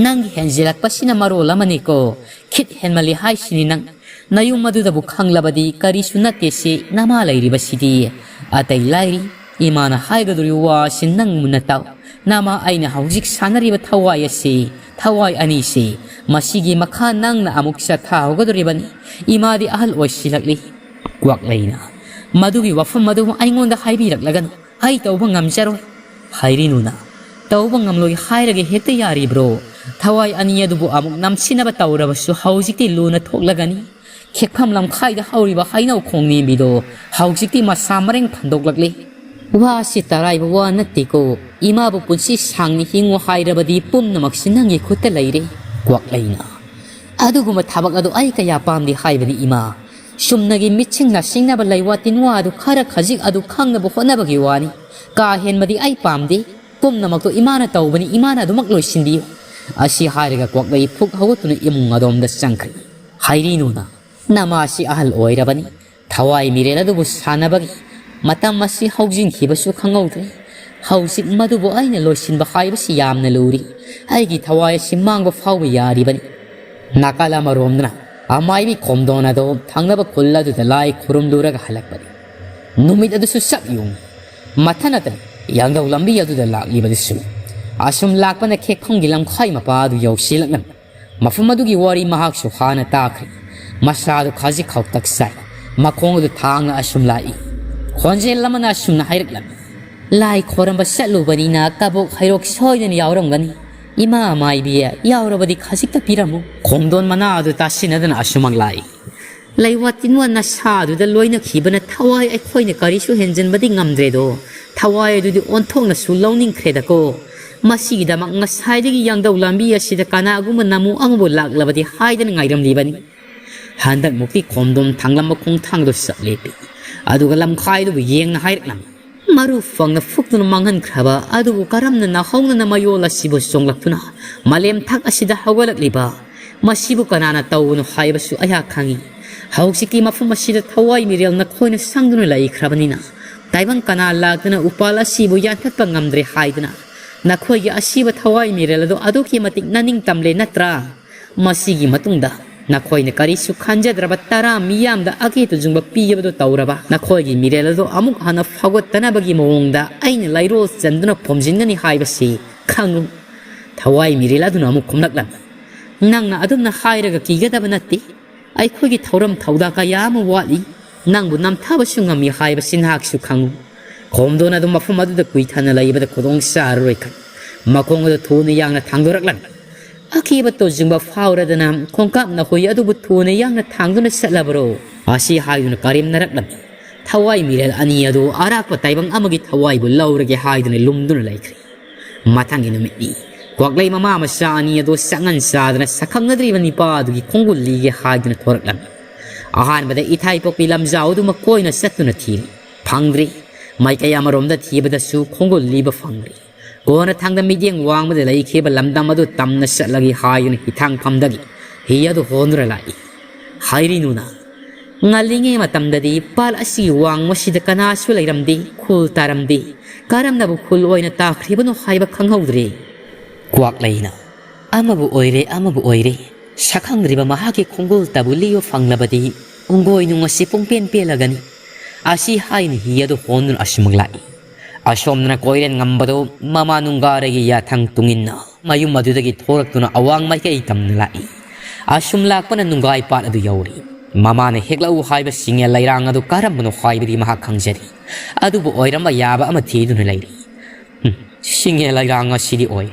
"ꯅꯪꯒꯤ ꯍꯦꯟꯖꯤꯜꯂꯛꯄꯁꯤꯅ ꯃꯔꯣꯜ ꯑꯃꯅꯤꯀꯣ꯫ ꯈꯤꯠ ꯍꯦꯟꯃꯜꯂꯤ ꯍꯥꯏꯁꯤꯅꯤ ꯅꯪ꯫ ꯅꯌꯨꯝ ꯑꯗꯨꯗꯕꯨ ꯈꯪꯂꯕꯗꯤ ꯀꯔꯤꯁꯨ ꯅꯠꯇꯦꯁꯦ ꯅꯃꯥ ꯂꯩꯔꯤꯕꯁꯤꯗꯤ꯫ ꯑꯇꯩ ꯂꯥꯏꯔꯤ, ꯏꯃꯥꯅ ꯍꯥꯏꯒꯗꯧꯔꯤꯕ ꯋꯥ ꯑꯁꯤ ꯅꯪ ꯃꯨꯟꯅ ꯇꯥꯎ꯫ ꯅꯃꯥ ꯑꯩꯅ ꯍꯧꯖꯤꯛ ꯁꯥꯟꯅꯔꯤꯕ ꯊꯋꯥꯏ ꯑꯁꯤ ꯊꯋꯥꯏ ꯑꯅꯤꯁꯤ, ꯃꯁꯤꯒꯤ ꯃꯈꯥ ꯅꯪꯅ ꯑꯃꯨꯛ ꯆꯠꯊꯍꯧꯒꯗꯧꯔꯤꯕꯅꯤ꯫ ꯏꯃꯥꯗꯤ ꯑꯍꯜ ꯑꯣꯏꯁꯤꯜꯂꯛꯂꯤ꯫" ꯀ꯭ꯋꯥꯛꯂꯩꯅ, "ꯃꯗꯨꯒꯤ ꯋꯥꯐꯝ ꯑꯗꯨ ꯑꯩꯉꯣꯟꯗ ꯍꯥꯏꯕꯤꯔꯛꯂꯒꯅꯨ꯫ ꯑꯩ ꯇꯧꯕ ꯉꯝꯖꯔꯣꯏ꯫" ꯍꯩꯔꯤꯅꯨꯅ, "ꯇꯧꯕ ꯉꯝꯂꯣꯏ ꯍꯥꯏꯔꯒ ꯍꯦꯛꯇ ꯌꯥꯔꯤꯕ꯭ꯔꯣ? ꯊꯋꯥꯏ ꯑꯅꯤ ꯑꯗꯨꯕꯨ ꯑꯃꯨꯛ ꯅꯝꯁꯤꯟꯅꯕ ꯇꯧꯔꯕꯁꯨ ꯍꯧꯖꯤꯛꯇꯤ ꯂꯨꯅ ꯊꯣꯛꯂꯒꯅꯤ꯫ ꯈꯦꯛꯐꯝ ꯂꯝꯈꯥꯏꯗ ꯍꯧꯔꯤꯕ ꯍꯩꯅꯧ ꯈꯣꯡ ꯅꯦꯝꯕꯤꯗꯣ ꯍꯧꯖꯤꯛꯇꯤ ꯃꯁꯥ ꯃꯔꯦꯡ ꯐꯟꯗꯣꯛꯂꯛꯂꯤ꯫ ꯋꯥꯁꯤ ꯇꯔꯥꯏꯕ ꯋꯥ ꯅꯠꯇꯦꯀꯣ꯫ ꯏꯃꯥꯕꯨ ꯄꯨꯟꯁꯤ ꯁꯥꯡꯅ ꯍꯤꯡꯉꯨ ꯍꯥꯏꯔꯕꯗꯤ ꯄꯨꯝꯅꯃꯛꯁꯤ ꯅꯪꯒꯤ ꯈꯨꯠꯇ ꯂꯩꯔꯦ꯫" ꯀ꯭ꯋꯥꯛꯂꯩꯅ, "ꯑꯗꯨꯒꯨꯝꯕ ꯊꯕꯛ ꯑꯗꯨ ꯑꯩ ꯀꯌꯥ ꯄꯥꯝꯗꯦ ꯍꯥꯏꯕꯅꯤ ꯏꯃꯥ꯫ ꯆꯨꯝꯅꯒꯤ ꯃꯤꯠꯁꯤꯡ ꯅꯥꯁꯤꯡꯅꯕ ꯂꯩꯋꯥ ꯇꯤꯟꯋꯥ ꯑꯗꯨ ꯈꯔ ꯈꯖꯤꯛ ꯑꯗꯨ ꯈꯪꯅꯕ ꯍꯣꯠꯅꯕꯒꯤ ꯋꯥꯅꯤ꯫ "ꯀꯥ ꯍꯦꯟꯕꯗꯤ ꯑꯩ ꯄꯥꯝꯗꯦ꯫ ꯄꯨꯝꯅꯃꯛꯇꯣ ꯏꯃꯥꯅ ꯇꯧꯕꯅꯤ, ꯏꯃꯥꯅ ꯑꯗꯨꯃꯛ ꯂꯣꯏꯁꯤꯟꯕꯤꯌꯨ"꯫ ꯑꯁꯤ ꯍꯥꯏꯔꯒ ꯀ꯭ꯋꯥꯛꯂꯩ ꯐꯨꯛ ꯍꯧꯒꯠꯇꯨꯅ ꯏꯃꯨꯡ ꯑꯗꯣꯝꯗ ꯆꯪꯈ꯭ꯔꯦ꯫ "ꯍꯥꯏꯔꯤꯅꯨꯗ, ꯅꯃꯥꯁꯤ ꯑꯍꯜ ꯑꯣꯏꯔꯕꯅꯤ꯫ ꯊꯋꯥꯏ ꯃꯤꯔꯦꯜ ꯑꯗꯨꯕꯨ ꯁꯥꯟꯅꯕꯒꯤ ꯃꯇꯝ ꯑꯁꯤ ꯍꯧꯖꯤꯟꯈꯤꯕꯁꯨ ꯈꯪꯍꯧꯗ꯭ꯔꯦ꯫ ꯍꯧꯖꯤꯛ ꯃꯗꯨꯕꯨ ꯑꯩꯅ ꯂꯣꯏꯁꯤꯟꯕ ꯍꯥꯏꯕꯁꯤ ꯌꯥꯝꯅ ꯂꯨꯔꯤ꯫ ꯑꯩꯒꯤ ꯊꯋꯥꯏ ꯑꯁꯤ ꯃꯥꯡꯕ ꯐꯥꯎꯕ ꯌꯥꯔꯤꯕꯅꯤ"꯫ ꯅꯥꯀꯜ ꯑꯃꯔꯣꯝꯗꯅ ꯑꯃꯥꯏꯕꯤ ꯈꯣꯝꯗꯣꯟ ꯑꯗꯣ ꯊꯪꯅꯕ ꯈꯨꯜ ꯑꯗꯨꯗ ꯂꯥꯏ ꯈꯨꯔꯨꯝꯂꯨꯔꯒ ꯍꯜꯂꯛꯄꯅꯤ꯫ ꯅꯨꯃꯤꯠ ꯑꯗꯨꯁꯨ ꯆꯞ ꯌꯨꯡꯏ꯫ ꯃꯊ ꯅꯠꯇꯅ ꯌꯥꯡꯗꯧ ꯂꯝꯕꯤ ꯑꯗꯨꯗ ꯂꯥꯛꯂꯤꯕꯗꯨꯁꯨ ꯑꯁꯨꯝ ꯂꯥꯛꯄꯅ ꯈꯦꯛꯐꯝꯒꯤ ꯂꯝꯈꯥꯏ ꯃꯄꯥ ꯑꯗꯨ ꯌꯧꯁꯤꯜꯂꯛꯂꯝꯃꯤ꯫ ꯃꯐꯝ ꯑꯗꯨꯒꯤ ꯋꯥꯔꯤ ꯃꯍꯥꯛꯁꯨ ꯍꯥꯟꯅ ꯇꯥꯈ꯭ꯔꯦ꯫ ꯃꯁꯥꯗꯨ ꯈꯖꯤꯛ ꯈꯧꯇꯛ ꯆꯥꯏ꯫ ꯃꯈꯣꯡ ꯑꯗꯨ ꯊꯥꯡꯅ ꯑꯁꯨꯝ ꯂꯥꯛꯏ꯫ ꯈꯣꯟꯖꯦꯜ ꯑꯃꯅ ꯑꯁꯨꯝꯅ ꯍꯥꯏꯔꯛꯂꯝꯃꯤ, "ꯂꯥꯏ ꯈꯣꯏꯔꯝꯕ ꯆꯠꯂꯨꯕꯅꯤꯅ ꯀꯕꯣꯛ ꯍꯩꯔꯣꯛ ꯁꯣꯏꯗꯅ ꯌꯥꯎꯔꯝꯒꯅꯤ꯫ ꯏꯃꯥ ꯃꯥꯏꯕꯤ, ꯌꯥꯎꯔꯕꯗꯤ ꯈꯖꯤꯛꯇ ꯄꯤꯔꯝꯃꯨ"꯫ ꯈꯣꯝꯗꯣꯟ ꯃꯅꯥ ꯑꯗꯨ ꯇꯥꯁꯤꯟꯅꯗꯅ ꯑꯁꯨꯃꯛ ꯂꯥꯛꯏ꯫ "ꯂꯩꯋꯥ ꯇꯤꯟꯋꯥ ꯅꯁꯥ ꯑꯗꯨꯗ ꯂꯣꯏꯅꯈꯤꯕꯅ ꯊꯋꯥꯏ ꯑꯩꯈꯣꯏꯅ ꯀꯔꯤꯁꯨ ꯍꯦꯟꯖꯤꯟꯕꯗꯤ ꯉꯝꯗ꯭ꯔꯦꯗꯣ꯫ ꯊꯋꯥꯏ ꯑꯗꯨꯗꯤ ꯑꯣꯟꯊꯣꯛꯅꯁꯨ ꯂꯧꯅꯤꯡꯈ꯭ꯔꯦꯗꯀꯣ꯫ ꯃꯁꯤꯒꯤꯗꯃꯛ ꯉꯁꯥꯏꯗꯒꯤ ꯌꯥꯡꯗꯧ ꯂꯝꯕꯤ ꯑꯁꯤꯗ ꯀꯅꯥꯒꯨꯝꯕ ꯅꯃꯨ ꯑꯃꯕꯨ ꯂꯥꯛꯂꯕꯗꯤ ꯍꯥꯏꯗꯅ ꯉꯥꯏꯔꯝꯂꯤꯕꯅꯤ"꯫ ꯍꯟꯗꯛꯃꯨꯛꯇꯤ ꯈꯣꯝꯗꯣꯟ ꯊꯥꯡꯂꯝꯕ ꯈꯣꯡꯊꯥꯡꯗꯨ ꯆꯞ ꯂꯦꯞꯄꯤ꯫ ꯑꯗꯨꯒ ꯂꯝꯈꯥꯏꯗꯨꯕꯨ ꯌꯦꯡꯅ ꯍꯥꯏꯔꯛꯂꯝꯃꯤ, "ꯃꯔꯨ ꯐꯪꯅ ꯐꯨꯛꯇꯨꯅ ꯃꯥꯡꯍꯟꯈ꯭ꯔꯕ ꯑꯗꯨꯕꯨ ꯀꯔꯝꯅ ꯅꯥꯍꯧꯅꯅ ꯃꯌꯣꯜ ꯑꯁꯤꯕꯨ ꯆꯣꯡꯂꯛꯇꯨꯅ ꯃꯥꯂꯦꯝ ꯊꯥꯛ ꯑꯁꯤꯗ ꯍꯧꯒꯠꯂꯛꯂꯤꯕ? ꯃꯁꯤꯕꯨ ꯀꯅꯥꯅ ꯇꯧꯕꯅꯣ ꯍꯥꯏꯕꯁꯨ ꯑꯩꯍꯥꯛ ꯈꯪꯏ꯫ ꯍꯧꯖꯤꯛꯇꯤ ꯃꯐꯝ ꯑꯁꯤꯗ ꯊꯋꯥꯏ ꯃꯤꯔꯦꯜ ꯅꯈꯣꯏꯅ ꯁꯪꯗꯨꯅ ꯂꯩꯈ꯭ꯔꯕꯅꯤꯅ, ꯇꯥꯏꯕꯪ ꯀꯅꯥ ꯂꯥꯛꯇꯨꯅ ꯎꯄꯥꯜ ꯑꯁꯤꯕꯨ ꯌꯥꯟꯊꯠꯄ ꯉꯝꯗ꯭ꯔꯦ ꯍꯥꯏꯗꯨꯅ ꯅꯈꯣꯏꯒꯤ ꯑꯁꯤꯕ ꯊꯋꯥꯏ ꯃꯤꯔꯦꯜ ꯑꯗꯣ ꯑꯗꯨꯛꯀꯤ ꯃꯇꯤꯛ ꯅꯅꯤꯡ ꯇꯝꯂꯦ ꯅꯠꯇ꯭ꯔꯥ? ꯃꯁꯤꯒꯤ ꯃꯇꯨꯡꯗ ꯅꯈꯣꯏꯅ ꯀꯔꯤꯁꯨ ꯈꯟꯖꯗ꯭ꯔꯕ ꯇꯔꯥ ꯃꯤꯌꯥꯝꯗ ꯑꯀꯦ ꯇꯨꯖꯨꯡꯕ ꯄꯤꯕꯗꯨ ꯇꯧꯔꯕ ꯅꯈꯣꯏꯒꯤ ꯃꯤꯔꯦꯜ ꯑꯗꯨ ꯑꯃꯨꯛ ꯍꯟꯅ ꯐꯥꯎꯒꯠꯇꯅꯕꯒꯤ ꯃꯑꯣꯡꯗ ꯑꯩꯅ ꯂꯩꯔꯣꯜ ꯆꯟꯗꯨꯅ ꯐꯣꯝꯖꯤꯟꯒꯅꯤ ꯍꯥꯏꯕꯁꯤ ꯈꯪꯉꯨ"꯫ ꯊꯋꯥꯏ ꯃꯤꯔꯦꯜ ꯑꯗꯨꯅ ꯑꯃꯨꯛ ꯈꯨꯝꯂꯛꯂꯝꯃꯤ, "ꯅꯪꯅ ꯑꯗꯨꯝꯅ ꯍꯥꯏꯔꯒ ꯀꯤꯒꯗꯕ ꯅꯠꯇꯦ꯫ ꯑꯩꯈꯣꯏꯒꯤ ꯊꯧꯔꯝ ꯊꯧꯗꯥ ꯀꯌꯥ ꯑꯃ ꯋꯥꯠꯂꯤ꯫ ꯅꯪꯕꯨ ꯅꯝꯊꯕꯁꯨ ꯉꯝꯃꯤ ꯍꯥꯏꯕꯁꯤ ꯅꯍꯥꯛꯁꯨ ꯈꯪꯉꯨ"꯫ ꯈꯣꯝꯗꯣꯟ ꯑꯗꯨ ꯃꯐꯝ ꯑꯗꯨꯗ ꯀꯨꯏꯊꯅ ꯂꯩꯕꯗ ꯈꯨꯗꯣꯡ ꯆꯥꯔꯔꯣꯏ ꯈꯟ ꯃꯈꯣꯡ ꯑꯗꯨ ꯊꯨꯅ ꯌꯥꯡꯅ ꯊꯥꯡꯗꯣꯔꯛꯂꯝꯃꯤ꯫ "ꯑꯀꯤꯕ ꯇꯨꯖꯨꯡꯕ ꯐꯥꯎꯔꯗꯅ ꯈꯣꯡꯀꯥꯞ ꯅꯈꯣꯏ ꯑꯗꯨꯕꯨ ꯊꯨꯅ ꯌꯥꯡꯅ ꯊꯥꯡꯗꯨꯅ ꯆꯠꯂꯕꯔꯣ?" ꯑꯁꯤ ꯍꯥꯏꯗꯨꯅ ꯀꯔꯦꯝꯅꯔꯛꯂꯝꯃꯤ꯫ ꯊꯋꯥꯏ ꯃꯤꯔꯦꯜ ꯑꯅꯤ ꯑꯗꯨ ꯑꯔꯥꯛꯄ ꯇꯥꯏꯕꯪ ꯑꯃꯒꯤ ꯊꯋꯥꯏꯕꯨ ꯂꯧꯔꯒꯦ ꯍꯥꯏꯗꯨꯅ ꯂꯨꯝꯗꯨꯅ ꯂꯩꯈ꯭ꯔꯦ꯫ ꯃꯊꯪꯒꯤ ꯅꯨꯃꯤꯠꯅꯤ꯫ ꯀ꯭ꯋꯥꯛꯂꯩ ꯃꯃꯥ ꯃꯆꯥ ꯑꯅꯤ ꯑꯗꯨ ꯆꯥꯛꯉꯟ ꯆꯥꯗꯅ ꯁꯛꯈꯪꯅꯗ꯭ꯔꯤꯕ ꯅꯤꯄꯥ ꯑꯗꯨꯒꯤ ꯈꯣꯡꯒꯨꯜ ꯂꯤꯒꯦ ꯍꯥꯏꯗꯨꯅ ꯊꯣꯔꯛꯂꯝꯃꯤ꯫ ꯑꯍꯥꯟꯕꯗ ꯏꯊꯥꯏ ꯄꯣꯛꯄꯤ ꯂꯝꯖꯥꯎ ꯑꯗꯨ ꯃꯀꯣꯏꯅ ꯆꯠꯇꯨꯅ ꯊꯤꯔꯤ꯫ ꯐꯪꯗ꯭ꯔꯤ꯫ ꯃꯥꯏꯀꯩ ꯑꯃꯔꯣꯝꯗ ꯊꯤꯕꯗꯁꯨ ꯈꯣꯡꯒꯨꯜ ꯂꯤꯕ ꯐꯪꯂꯤ꯫ ꯀꯣꯟꯅ ꯊꯥꯡꯗ ꯃꯤꯠꯌꯦꯡ ꯋꯥꯡꯃꯗ ꯂꯩꯈꯤꯕ ꯂꯝꯗꯝ ꯑꯗꯨ ꯇꯝꯅ ꯆꯠꯂꯒꯦ ꯍꯥꯏꯗꯨꯅ ꯍꯤꯊꯥꯡꯐꯝꯗꯒꯤ ꯍꯤ ꯑꯗꯨ ꯍꯣꯟꯗꯨꯅ ꯂꯥꯛꯏ꯫ ꯍꯥꯏꯔꯤꯅꯨꯅ, ꯉꯜꯂꯤꯉꯩ ꯃꯇꯝꯗꯗꯤ ꯄꯥꯠ ꯑꯁꯤꯒꯤ ꯋꯥꯡꯃꯁꯤꯗ ꯀꯅꯥꯁꯨ ꯂꯩꯔꯝꯗꯦ, ꯈꯨꯜ ꯇꯥꯔꯝꯗꯦ꯫ ꯀꯔꯝꯅꯕꯨ ꯈꯨꯜ ꯑꯣꯏꯅ ꯇꯥꯈ꯭ꯔꯤꯕꯅꯣ ꯍꯥꯏꯕ ꯈꯪꯍꯧꯗ꯭ꯔꯦ꯫ ꯀ꯭ꯋꯥꯛꯂꯩꯅ, "ꯑꯃꯕꯨ ꯑꯣꯏꯔꯦ, ꯑꯃꯕꯨ ꯑꯣꯏꯔꯦ꯫ ꯁꯛꯈꯪꯗ꯭ꯔꯤꯕ ꯃꯍꯥꯛꯀꯤ ꯈꯣꯡꯒꯨꯜꯇꯕꯨ ꯂꯤꯕ ꯐꯪꯂꯕꯗꯤ ꯎꯪꯒꯣꯏ ꯅꯨꯡ ꯑꯁꯤ ꯄꯨꯡꯄꯦꯟ ꯄꯦꯜꯂꯒꯅꯤ"꯫ ꯑꯁꯤ ꯍꯥꯏꯅ ꯍꯤ ꯑꯗꯨ ꯍꯣꯟꯗꯨꯅ ꯑꯁꯨꯃꯛ ꯂꯥꯛꯏ꯫ ꯑꯁꯣꯝꯗꯅ ꯀꯣꯏꯔꯦꯟ ꯉꯝꯕꯗꯨ ꯃꯃꯥ ꯅꯨꯡꯒꯥꯔꯩꯒꯤ ꯌꯥꯊꯪ ꯇꯨꯡꯏꯟꯅ ꯃꯌꯨꯝ ꯑꯗꯨꯗꯒꯤ ꯊꯣꯔꯛꯇꯨꯅ ꯑꯋꯥꯡ ꯃꯥꯏꯀꯩ ꯇꯝꯅ ꯂꯥꯛꯏ꯫ ꯑꯁꯨꯝ ꯂꯥꯛꯄꯅ ꯅꯨꯡꯒꯥꯏ ꯄꯥꯠ ꯑꯗꯨ ꯌꯧꯔꯤ꯫ ꯃꯃꯥꯅ ꯍꯦꯛꯂꯛꯎ ꯍꯥꯏꯕ ꯁꯤꯡꯉꯦ ꯂꯩꯔꯥꯡ ꯑꯗꯨ ꯀꯔꯝꯕꯅꯣ ꯍꯥꯏꯕꯗꯤ ꯃꯍꯥꯛ ꯈꯪꯖꯔꯤ꯫ ꯑꯗꯨꯕꯨ ꯑꯣꯏꯔꯝꯕ ꯌꯥꯕ ꯑꯃ ꯊꯤꯗꯨꯅ ꯂꯩꯔꯤ꯫ ꯍꯨꯝ, ꯁꯤꯡꯉꯦ ꯂꯩꯔꯥꯡ ꯑꯁꯤꯗꯤ ꯑꯣꯏ꯫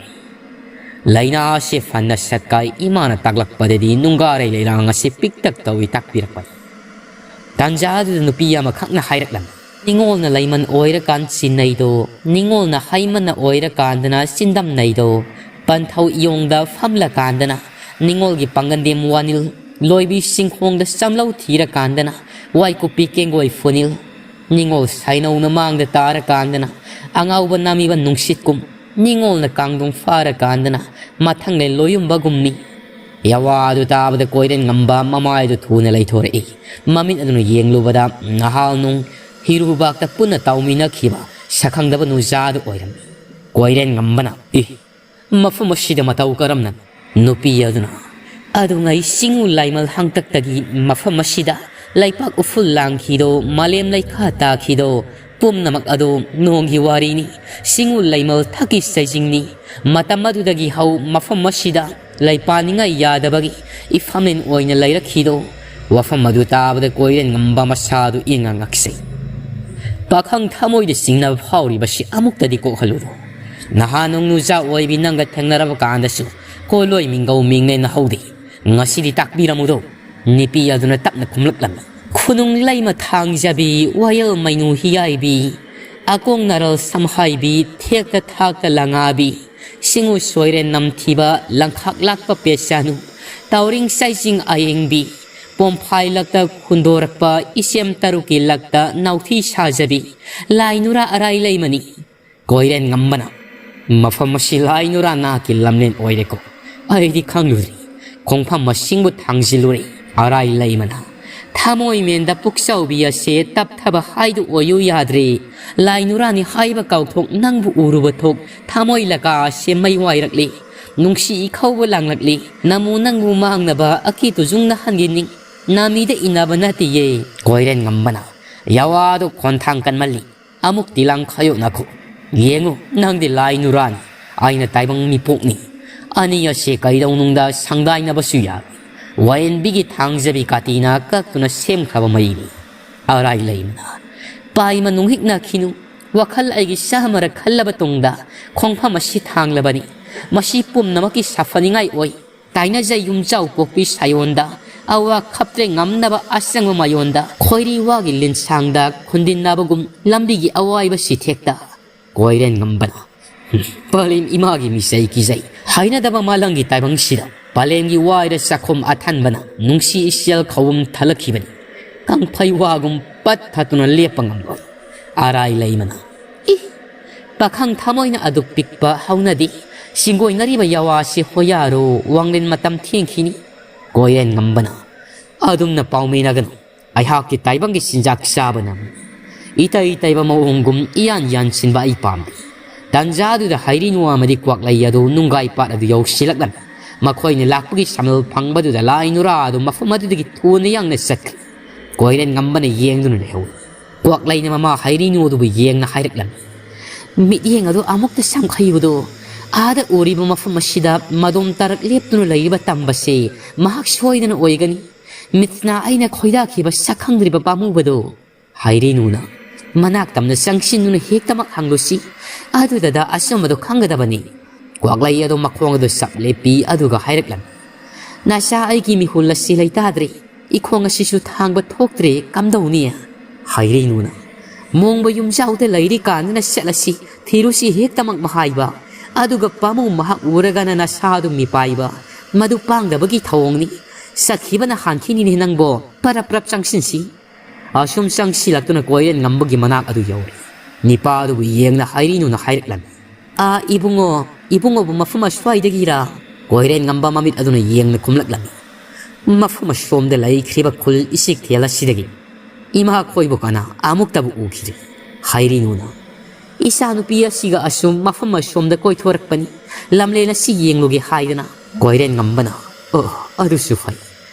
ꯂꯥꯏꯅꯥ ꯑꯁꯤ ꯐꯅ ꯁꯠꯀꯥꯏ ꯏꯃꯥꯅ ꯇꯥꯛꯂꯛꯄꯗꯗꯤ ꯅꯨꯡꯒꯥꯔꯩ ꯂꯩꯔꯥꯡ ꯑꯁꯤ ꯄꯤꯛꯇꯛ ꯇꯧꯏ ꯇꯥꯛꯄꯤꯔꯛꯄꯅꯤ꯫ ꯇꯥꯟꯖꯥ ꯑꯗꯨꯗ ꯅꯨꯄꯤ ꯑꯃꯈꯛꯅ ꯍꯥꯏꯔꯛꯂꯝꯃꯤ, "ꯅꯤꯡꯉꯣꯜꯅ ꯂꯩꯃꯟ ꯑꯣꯏꯔꯀꯥꯟ ꯆꯤꯟꯅꯩꯗꯣ, ꯅꯤꯡꯉꯣꯜꯅ ꯍꯩꯃꯟꯅ ꯑꯣꯏꯔꯀꯥꯟꯗꯅ ꯆꯤꯟꯗꯝꯅꯩꯗꯣ, ꯄꯟꯊꯧ ꯏꯌꯣꯡꯗ ꯐꯝꯂꯀꯥꯟꯗꯅ ꯅꯤꯡꯉꯣꯜꯒꯤ ꯄꯥꯡꯒꯟꯗꯦꯝ ꯋꯥꯅꯤꯜ, ꯂꯣꯏꯕꯤ ꯆꯤꯡꯈꯣꯡꯗ ꯆꯝꯂꯧ ꯊꯤꯔꯀꯥꯟꯗꯅ ꯋꯥꯏꯀꯨꯞꯄꯤ ꯀꯦꯡꯒꯣꯏ ꯐꯨꯅꯤꯜ, ꯅꯤꯡꯉꯣꯜ ꯁꯥꯏꯅꯧꯅ ꯃꯥꯡꯗ ꯇꯥꯔꯀꯥꯟꯗꯅ ꯑꯉꯥꯎꯕ ꯅꯥꯃꯤꯕ ꯅꯨꯡꯁꯤꯠꯀꯨꯝ, ꯅꯤꯡꯉꯣꯜꯅ ꯀꯥꯡꯗꯣꯡ ꯐꯥꯔꯀꯥꯟꯗꯅ ꯃꯊꯪꯂꯦꯟ ꯂꯣꯌꯨꯝꯕꯒꯨꯝꯃꯤ"꯫ ꯌꯥꯋꯥ ꯑꯗꯨ ꯇꯥꯕꯗ ꯀꯣꯏꯔꯦꯟ ꯉꯝꯕ ꯃꯃꯥꯏꯗꯨ ꯊꯨꯅ ꯂꯩꯊꯣꯔꯛꯏ꯫ ꯃꯃꯤꯠ ꯑꯗꯨꯅ ꯌꯦꯡꯂꯨꯕꯗ ꯅꯍꯥꯜ ꯅꯣꯡ ꯍꯤꯔꯨꯕꯥꯛꯇ ꯄꯨꯟꯅ ꯇꯥꯎꯃꯤꯟꯅꯈꯤꯕ ꯁꯛꯈꯪꯗꯕ ꯅꯨꯖꯥꯗꯨ ꯑꯣꯏꯔꯝꯃꯤ꯫ ꯀꯣꯏꯔꯦꯟ ꯉꯝꯕꯅ, "ꯏ, ꯃꯐꯝ ꯑꯁꯤꯗ ꯃꯇꯧ ꯀꯔꯝꯅ?" ꯅꯨꯄꯤ ꯑꯗꯨꯅ, "ꯑꯗꯨꯉꯩ ꯆꯤꯡꯉꯨ ꯂꯥꯏꯃꯜ ꯍꯥꯡꯇꯛꯇꯒꯤ ꯃꯐꯝ ꯑꯁꯤꯗ ꯂꯩꯄꯥꯛ ꯎꯐꯨꯜ ꯂꯥꯡꯈꯤꯗꯣ, ꯃꯥꯂꯦꯝ ꯂꯩꯈꯥ ꯇꯥꯈꯤꯗꯣ, ꯄꯨꯝꯅꯃꯛ ꯑꯗꯨ ꯅꯣꯡꯒꯤ ꯋꯥꯔꯤꯅꯤ, ꯆꯤꯡꯉꯨ ꯂꯩꯃꯜ ꯊꯛꯀꯤ ꯆꯩꯖꯤꯡꯅꯤ꯫ ꯃꯇꯝ ꯑꯗꯨꯗꯒꯤ ꯍꯧ ꯃꯐꯝ ꯑꯁꯤꯗ ꯂꯩꯄꯥꯅꯤꯡꯉꯥꯏ ꯌꯥꯗꯕꯒꯤ ꯏꯐꯝꯂꯦꯟ ꯑꯣꯏꯅ ꯂꯩꯔꯛꯈꯤꯗꯣ"꯫ ꯋꯥꯐꯝ ꯑꯗꯨ ꯇꯥꯕꯗ ꯀꯣꯏꯔꯦꯟ ꯉꯝꯕ ꯃꯁꯥꯗꯨ ꯏꯉꯛ ꯉꯛꯆꯩ꯫ "ꯄꯥꯈꯪ ꯊꯃꯣꯏꯗ ꯆꯤꯡꯅꯕ ꯐꯥꯎꯔꯤꯕꯁꯤ ꯑꯃꯨꯛꯇꯗꯤ ꯀꯣꯛꯍꯜꯂꯨꯔꯣ꯫ ꯅꯍꯥꯟ ꯅꯣꯡ ꯅꯨꯖꯥ ꯑꯣꯏꯕꯤ ꯅꯪꯒ ꯊꯦꯡꯅꯔꯕ ꯀꯥꯟꯗꯁꯨ ꯀꯣꯂꯣꯏ ꯃꯤꯡꯒꯧ ꯃꯤꯡꯅꯦꯅ ꯍꯧꯗꯦ꯫ ꯉꯁꯤꯗꯤ ꯇꯥꯛꯄꯤꯔꯝꯃꯨꯗꯣ"꯫ ꯅꯨꯄꯤ ꯑꯗꯨꯅ ꯇꯞꯅ ꯈꯨꯝꯂꯛꯂꯝꯃꯤ꯫ "ꯈꯨꯅꯨꯡ ꯂꯩꯃ ꯊꯥꯡꯖꯕꯤ, ꯋꯥꯌꯦꯜ ꯃꯩꯅꯨ ꯍꯤꯌꯥꯏꯕꯤ, ꯑꯀꯣꯡ ꯅꯔꯜ ꯁꯝꯍꯥꯏꯕꯤ, ꯊꯦꯛꯇ ꯊꯥꯛꯇ ꯂꯉꯥꯕꯤ, ꯁꯤꯡꯎ ꯁꯣꯏꯔꯦꯟ ꯅꯝꯊꯤꯕ, ꯂꯪꯈꯥꯛ ꯂꯥꯛꯄ ꯄꯦꯆꯥꯅꯨ, ꯇꯥꯎꯔꯤꯡ ꯆꯥꯏꯖꯤꯡ ꯑꯌꯦꯡꯕꯤ, ꯄꯣꯝꯐꯥꯏ ꯂꯛꯇ ꯍꯨꯟꯗꯣꯔꯛꯄ ꯏꯆꯦꯝ ꯇꯔꯨꯛꯀꯤ ꯂꯛꯇ ꯅꯥꯎꯊꯤ ꯁꯥꯖꯕꯤ ꯂꯥꯏ ꯅꯨꯔꯥ ꯑꯔꯥꯏ ꯂꯩꯃꯅꯤ꯫ ꯀꯣꯏꯔꯦꯟ ꯉꯝꯕꯅ, "ꯃꯐꯝ ꯑꯁꯤ ꯂꯥꯏ ꯅꯨꯔꯥ ꯅꯥꯛꯀꯤ ꯂꯝꯂꯦꯟ ꯑꯣꯏꯔꯦꯀꯣ꯫ ꯑꯩꯗꯤ ꯈꯪꯂꯨꯗ꯭ꯔꯤ꯫ ꯈꯣꯡꯐꯝ ꯃꯁꯤꯡꯕꯨ ꯊꯥꯡꯖꯤꯜꯂꯨꯔꯦ꯫ ꯑꯔꯥꯏ ꯂꯩꯃꯅ, ꯊꯃꯣꯏ ꯃꯦꯟꯗ ꯄꯨꯛꯆꯥꯎꯕꯤ ꯑꯁꯦ ꯇꯞꯊꯕ ꯍꯥꯏꯗꯨ ꯑꯣꯏꯌꯨ ꯌꯥꯗ꯭ꯔꯦ꯫ ꯂꯥꯏ ꯅꯨꯔꯥꯅꯤ ꯍꯥꯏꯕ ꯀꯥꯎꯊꯣꯛ ꯅꯪꯕꯨ ꯎꯔꯨꯕ ꯊꯣꯛ ꯊꯃꯣꯏ ꯂꯀꯥ ꯑꯁꯦ ꯃꯩ ꯋꯥꯏꯔꯛꯂꯤ꯫ ꯅꯨꯡꯁꯤ ꯏꯈꯧꯕ ꯂꯥꯡꯂꯛꯂꯤ꯫ ꯅꯃꯨ ꯅꯪꯕꯨ ꯃꯥꯡꯅꯕ ꯑꯀꯤ ꯇꯨꯖꯨꯡꯅ ꯍꯟꯒꯤꯅꯤ꯫ ꯅꯥꯃꯤꯗ ꯏꯟꯅꯕ ꯅꯠꯇꯤꯌꯦ꯫" ꯀꯣꯏꯔꯦꯟ ꯉꯝꯕꯅ, "ꯌꯥꯋꯥꯗꯣ ꯈꯣꯟꯊꯥꯡ ꯀꯟꯃꯜꯂꯤ꯫ ꯑꯃꯨꯛꯇꯤ ꯂꯥꯡꯈꯥꯏꯌꯣꯛꯅꯈꯣ꯫ ꯌꯦꯡꯉꯨ, ꯅꯪꯗꯤ ꯂꯥꯏ ꯅꯨꯔꯥꯅꯤ, ꯑꯩꯅ ꯇꯥꯏꯕꯪ ꯃꯤꯄꯣꯛꯅꯤ꯫ ꯑꯅꯤ ꯑꯁꯦ ꯀꯩꯗꯧꯅꯨꯡꯗ ꯁꯪꯗꯥꯏꯅꯕꯁꯨ ꯌꯥꯔꯣꯏ꯫ ꯋꯥꯌꯦꯟꯕꯤꯒꯤ ꯊꯥꯡꯖꯕꯤ ꯀꯥꯇꯤꯅ ꯀꯛꯇꯨꯅ ꯁꯦꯝꯈ꯭ꯔꯕ ꯃꯩꯅꯤ꯫" ꯑꯔꯥꯏ ꯂꯩꯃꯅ, ꯄꯥꯏꯃ ꯅꯨꯡꯍꯤꯛꯅꯈꯤꯅꯨ꯫ ꯋꯥꯈꯜ ꯑꯩꯒꯤ ꯆꯥꯃꯔ ꯈꯜꯂꯕ ꯇꯨꯡꯗ ꯈꯣꯡꯐꯝ ꯑꯁꯤ ꯊꯥꯡꯂꯕꯅꯤ꯫ ꯃꯁꯤ ꯄꯨꯝꯅꯃꯛꯀꯤ ꯁꯥꯐꯅꯤꯡꯉꯥꯏ ꯑꯣꯏ꯫ ꯇꯥꯏꯅꯖꯩ ꯌꯨꯝꯖꯥꯎ ꯄꯣꯛꯄꯤ ꯁꯥꯌꯣꯟꯗ, ꯑꯋꯥ ꯈꯞꯇ꯭ꯔꯦ ꯉꯝꯅꯕ ꯑꯁꯪꯕ ꯃꯥꯌꯣꯟꯗ, ꯈꯣꯏꯔꯤ ꯋꯥꯒꯤ ꯂꯤꯟꯁꯥꯡꯗ ꯈꯨꯟꯗꯤꯟꯅꯕꯒꯨꯝ ꯂꯝꯕꯤꯒꯤ ꯑꯋꯥꯏꯕ ꯁꯤꯊꯦꯛꯇ꯫ ꯀꯣꯏꯔꯦꯟ ꯉꯝꯕꯅ, "ꯄꯂꯦꯝ ꯏꯃꯥꯒꯤ ꯃꯤꯆꯩ ꯀꯤꯖꯩ꯫ ꯍꯩꯅꯗꯕ ꯃꯥꯂꯪꯒꯤ ꯇꯥꯏꯕꯪꯁꯤꯗ ꯄꯂꯦꯝꯒꯤ ꯋꯥꯏꯔ ꯆꯥꯛꯈꯨꯝ ꯑꯊꯟꯕꯅ ꯅꯨꯡꯁꯤ ꯏꯆꯦꯜ ꯈꯧꯕꯨꯝ ꯊꯜꯂꯛꯈꯤꯕꯅꯤ꯫ ꯀꯪꯐꯩ ꯋꯥꯒꯨꯝ ꯄꯠ ꯊꯠꯇꯨꯅ ꯂꯦꯞꯄ ꯉꯝꯂꯣꯏ꯫" ꯑꯔꯥꯏ ꯂꯩꯃꯅ, "ꯏ, ꯄꯥꯈꯪ ꯊꯃꯣꯏꯅ ꯑꯗꯨꯛ ꯄꯤꯛꯄ ꯍꯧꯅꯗꯦ꯫ ꯁꯤꯡꯒꯣꯏꯅꯔꯤꯕ ꯌꯥꯋꯥꯁꯤ ꯍꯣꯌꯥꯔꯣ, ꯋꯥꯡꯂꯦꯟ ꯃꯇꯝ ꯊꯦꯡꯈꯤꯅꯤ꯫" ꯀꯣꯏꯔꯦꯟ ꯉꯝꯕꯅ, "ꯑꯗꯨꯝꯅ ꯄꯥꯎꯃꯤꯅꯒꯅꯨ꯫ ꯑꯩꯍꯥꯛꯀꯤ ꯇꯥꯏꯕꯪꯒꯤ ꯆꯤꯟꯖꯥꯛ ꯆꯥꯕꯅ ꯏꯇꯩ ꯇꯩꯕ ꯃꯑꯣꯡꯒꯨꯝ ꯏꯌꯥꯟ ꯌꯥꯟꯁꯤꯟꯕ ꯑꯩ ꯄꯥꯝꯗꯦ꯫" ꯇꯟꯖꯥꯗꯨꯗ ꯍꯩꯔꯤꯅꯨ ꯑꯃꯗꯤ ꯀ꯭ꯋꯥꯛꯂꯩ ꯑꯗꯨ ꯅꯨꯡꯒꯥꯏ ꯄꯥꯠ ꯑꯗꯨ ꯌꯧꯁꯤꯜꯂꯛꯂꯝꯃꯤ꯫ ꯃꯈꯣꯏꯅ ꯂꯥꯛꯄꯒꯤ ꯁꯃꯜ ꯐꯪꯕꯗꯨꯗ ꯂꯥꯏ ꯅꯨꯔꯥ ꯑꯗꯨ ꯃꯐꯝ ꯑꯗꯨꯗꯒꯤ ꯊꯨꯅ ꯌꯥꯡꯅ ꯆꯠꯈ꯭ꯔꯦ꯫ ꯀꯣꯏꯔꯦꯟ ꯉꯝꯕꯅ ꯌꯦꯡꯗꯨꯅ ꯂꯩꯍꯧꯏ꯫ ꯀ꯭ꯋꯥꯛꯂꯩꯅ ꯃꯃꯥ ꯍꯩꯔꯤꯅꯨ ꯑꯗꯨꯕꯨ ꯌꯦꯡꯅ ꯍꯥꯏꯔꯛꯂꯝꯃꯤ, "ꯃꯤꯠꯌꯦꯡ ꯑꯗꯨ ꯑꯃꯨꯛꯇ ꯁꯝꯈꯩꯕꯗꯣ, ꯑꯥꯗ ꯎꯔꯤꯕ ꯃꯐꯝ ꯑꯁꯤꯗ ꯃꯗꯣꯝ ꯇꯥꯔꯛ ꯂꯦꯞꯇꯨꯅ ꯂꯩꯔꯤꯕ ꯇꯝꯕꯁꯦ ꯃꯍꯥꯛ ꯁꯣꯏꯗꯅ ꯑꯣꯏꯒꯅꯤ꯫ ꯃꯤꯠꯅ ꯑꯩꯅ ꯈꯣꯏꯗꯥꯈꯤꯕ ꯁꯛ ꯈꯪꯗ꯭ꯔꯤꯕ ꯄꯥꯝꯃꯨꯕꯗꯣ꯫" ꯍꯩꯔꯤꯅꯨꯅ ꯃꯅꯥꯛ ꯇꯝꯅ ꯆꯪꯁꯤꯟꯗꯨꯅ ꯍꯦꯛꯇꯃꯛ ꯍꯪꯂꯨꯁꯤ, ꯑꯗꯨꯗꯗ ꯑꯆꯨꯝꯕꯗꯨ ꯈꯪꯒꯗꯕꯅꯤ꯫ ꯀ꯭ꯋꯥꯛꯂꯩ ꯑꯗꯨ ꯃꯈꯣꯡ ꯑꯗꯨ ꯆꯞ ꯂꯦꯞꯄꯤ, ꯑꯗꯨꯒ ꯍꯥꯏꯔꯛꯂꯝꯃꯤ, "ꯅꯆꯥ, ꯑꯩꯒꯤ ꯃꯤꯍꯨꯜ ꯑꯁꯤ ꯂꯩꯇꯥꯗ꯭ꯔꯦ꯫ ꯏꯈꯣꯡ ꯑꯁꯤꯁꯨ ꯊꯥꯡꯕ ꯊꯣꯛꯇ꯭ꯔꯦ, ꯀꯝꯗꯧꯅꯤ?" ꯍꯩꯔꯤꯅꯨꯅ, "ꯃꯣꯡꯕ ꯌꯨꯝꯖꯥꯎꯗ ꯂꯩꯔꯤ ꯀꯥꯟꯗꯅ ꯆꯠꯂꯁꯤ, ꯊꯤꯔꯨꯁꯤ ꯍꯦꯛꯇꯃꯛ ꯃꯍꯥꯏꯕ꯫ ꯑꯗꯨꯒ ꯄꯥꯃꯨ ꯃꯍꯥꯛ ꯎꯔꯒꯅ ꯅꯁꯥꯗꯨ ꯃꯤꯄꯥꯏꯕ꯫ ꯃꯗꯨ ꯄꯥꯡꯗꯕꯒꯤ ꯊꯧꯑꯣꯡꯅꯤ꯫ ꯆꯠꯈꯤꯕꯅ ꯍꯥꯟꯈꯤꯅꯤꯅꯦ ꯅꯪꯕꯣ꯫ ꯄꯔꯞ ꯄꯔꯞ ꯆꯪꯁꯤꯟꯁꯤ꯫ ꯑꯁꯨꯝ ꯆꯪꯁꯤꯜꯂꯛꯇꯨꯅ ꯀꯣꯏꯔꯦꯟ ꯉꯝꯕꯒꯤ ꯃꯅꯥꯛ ꯑꯗꯨ ꯌꯧꯔꯦ꯫ ꯅꯤꯄꯥ ꯑꯗꯨꯕꯨ ꯌꯦꯡꯅ ꯍꯩꯔꯤꯅꯨꯅ ꯍꯥꯏꯔꯛꯂꯝꯃꯤ, "ꯑꯥ, ꯏꯕꯨꯡꯉꯣ, ꯏꯕꯨꯡꯉꯣꯕꯨ ꯃꯐꯝ ꯑꯁ꯭ꯋꯥꯏꯗꯒꯤꯔꯥ?" ꯀꯣꯏꯔꯦꯟ ꯉꯝꯕ ꯃꯃꯤꯠ ꯑꯗꯨꯅ ꯌꯦꯡꯅ ꯈꯨꯝꯂꯛꯂꯝꯃꯤ, "ꯃꯐꯝ ꯑꯁꯣꯝꯗ ꯂꯩꯈ꯭ꯔꯤꯕ ꯈꯨꯜ ꯏꯆꯤꯛꯊꯦꯜ ꯑꯁꯤꯗꯒꯤ꯫ ꯏꯃꯥ ꯈꯣꯏꯕꯨ ꯀꯅꯥ ꯑꯃꯨꯛꯇꯕꯨ ꯎꯈꯤꯗ꯭ꯔꯤ꯫" ꯍꯩꯔꯤꯅꯨꯅ, "ꯏꯆꯥꯅꯨꯄꯤ ꯑꯁꯤꯒ ꯑꯁꯨꯝ ꯃꯐꯝ ꯑꯁꯣꯝꯗ ꯀꯣꯏꯊꯣꯔꯛꯄꯅꯤ, ꯂꯝꯂꯦꯟ ꯑꯁꯤ ꯌꯦꯡꯂꯨꯒꯦ ꯍꯥꯏꯗꯅ꯫" ꯀꯣꯏꯔꯦꯟ ꯉꯝꯕꯅ, "ꯑꯣ, ꯑꯗꯨꯁꯨ ꯐꯩ꯫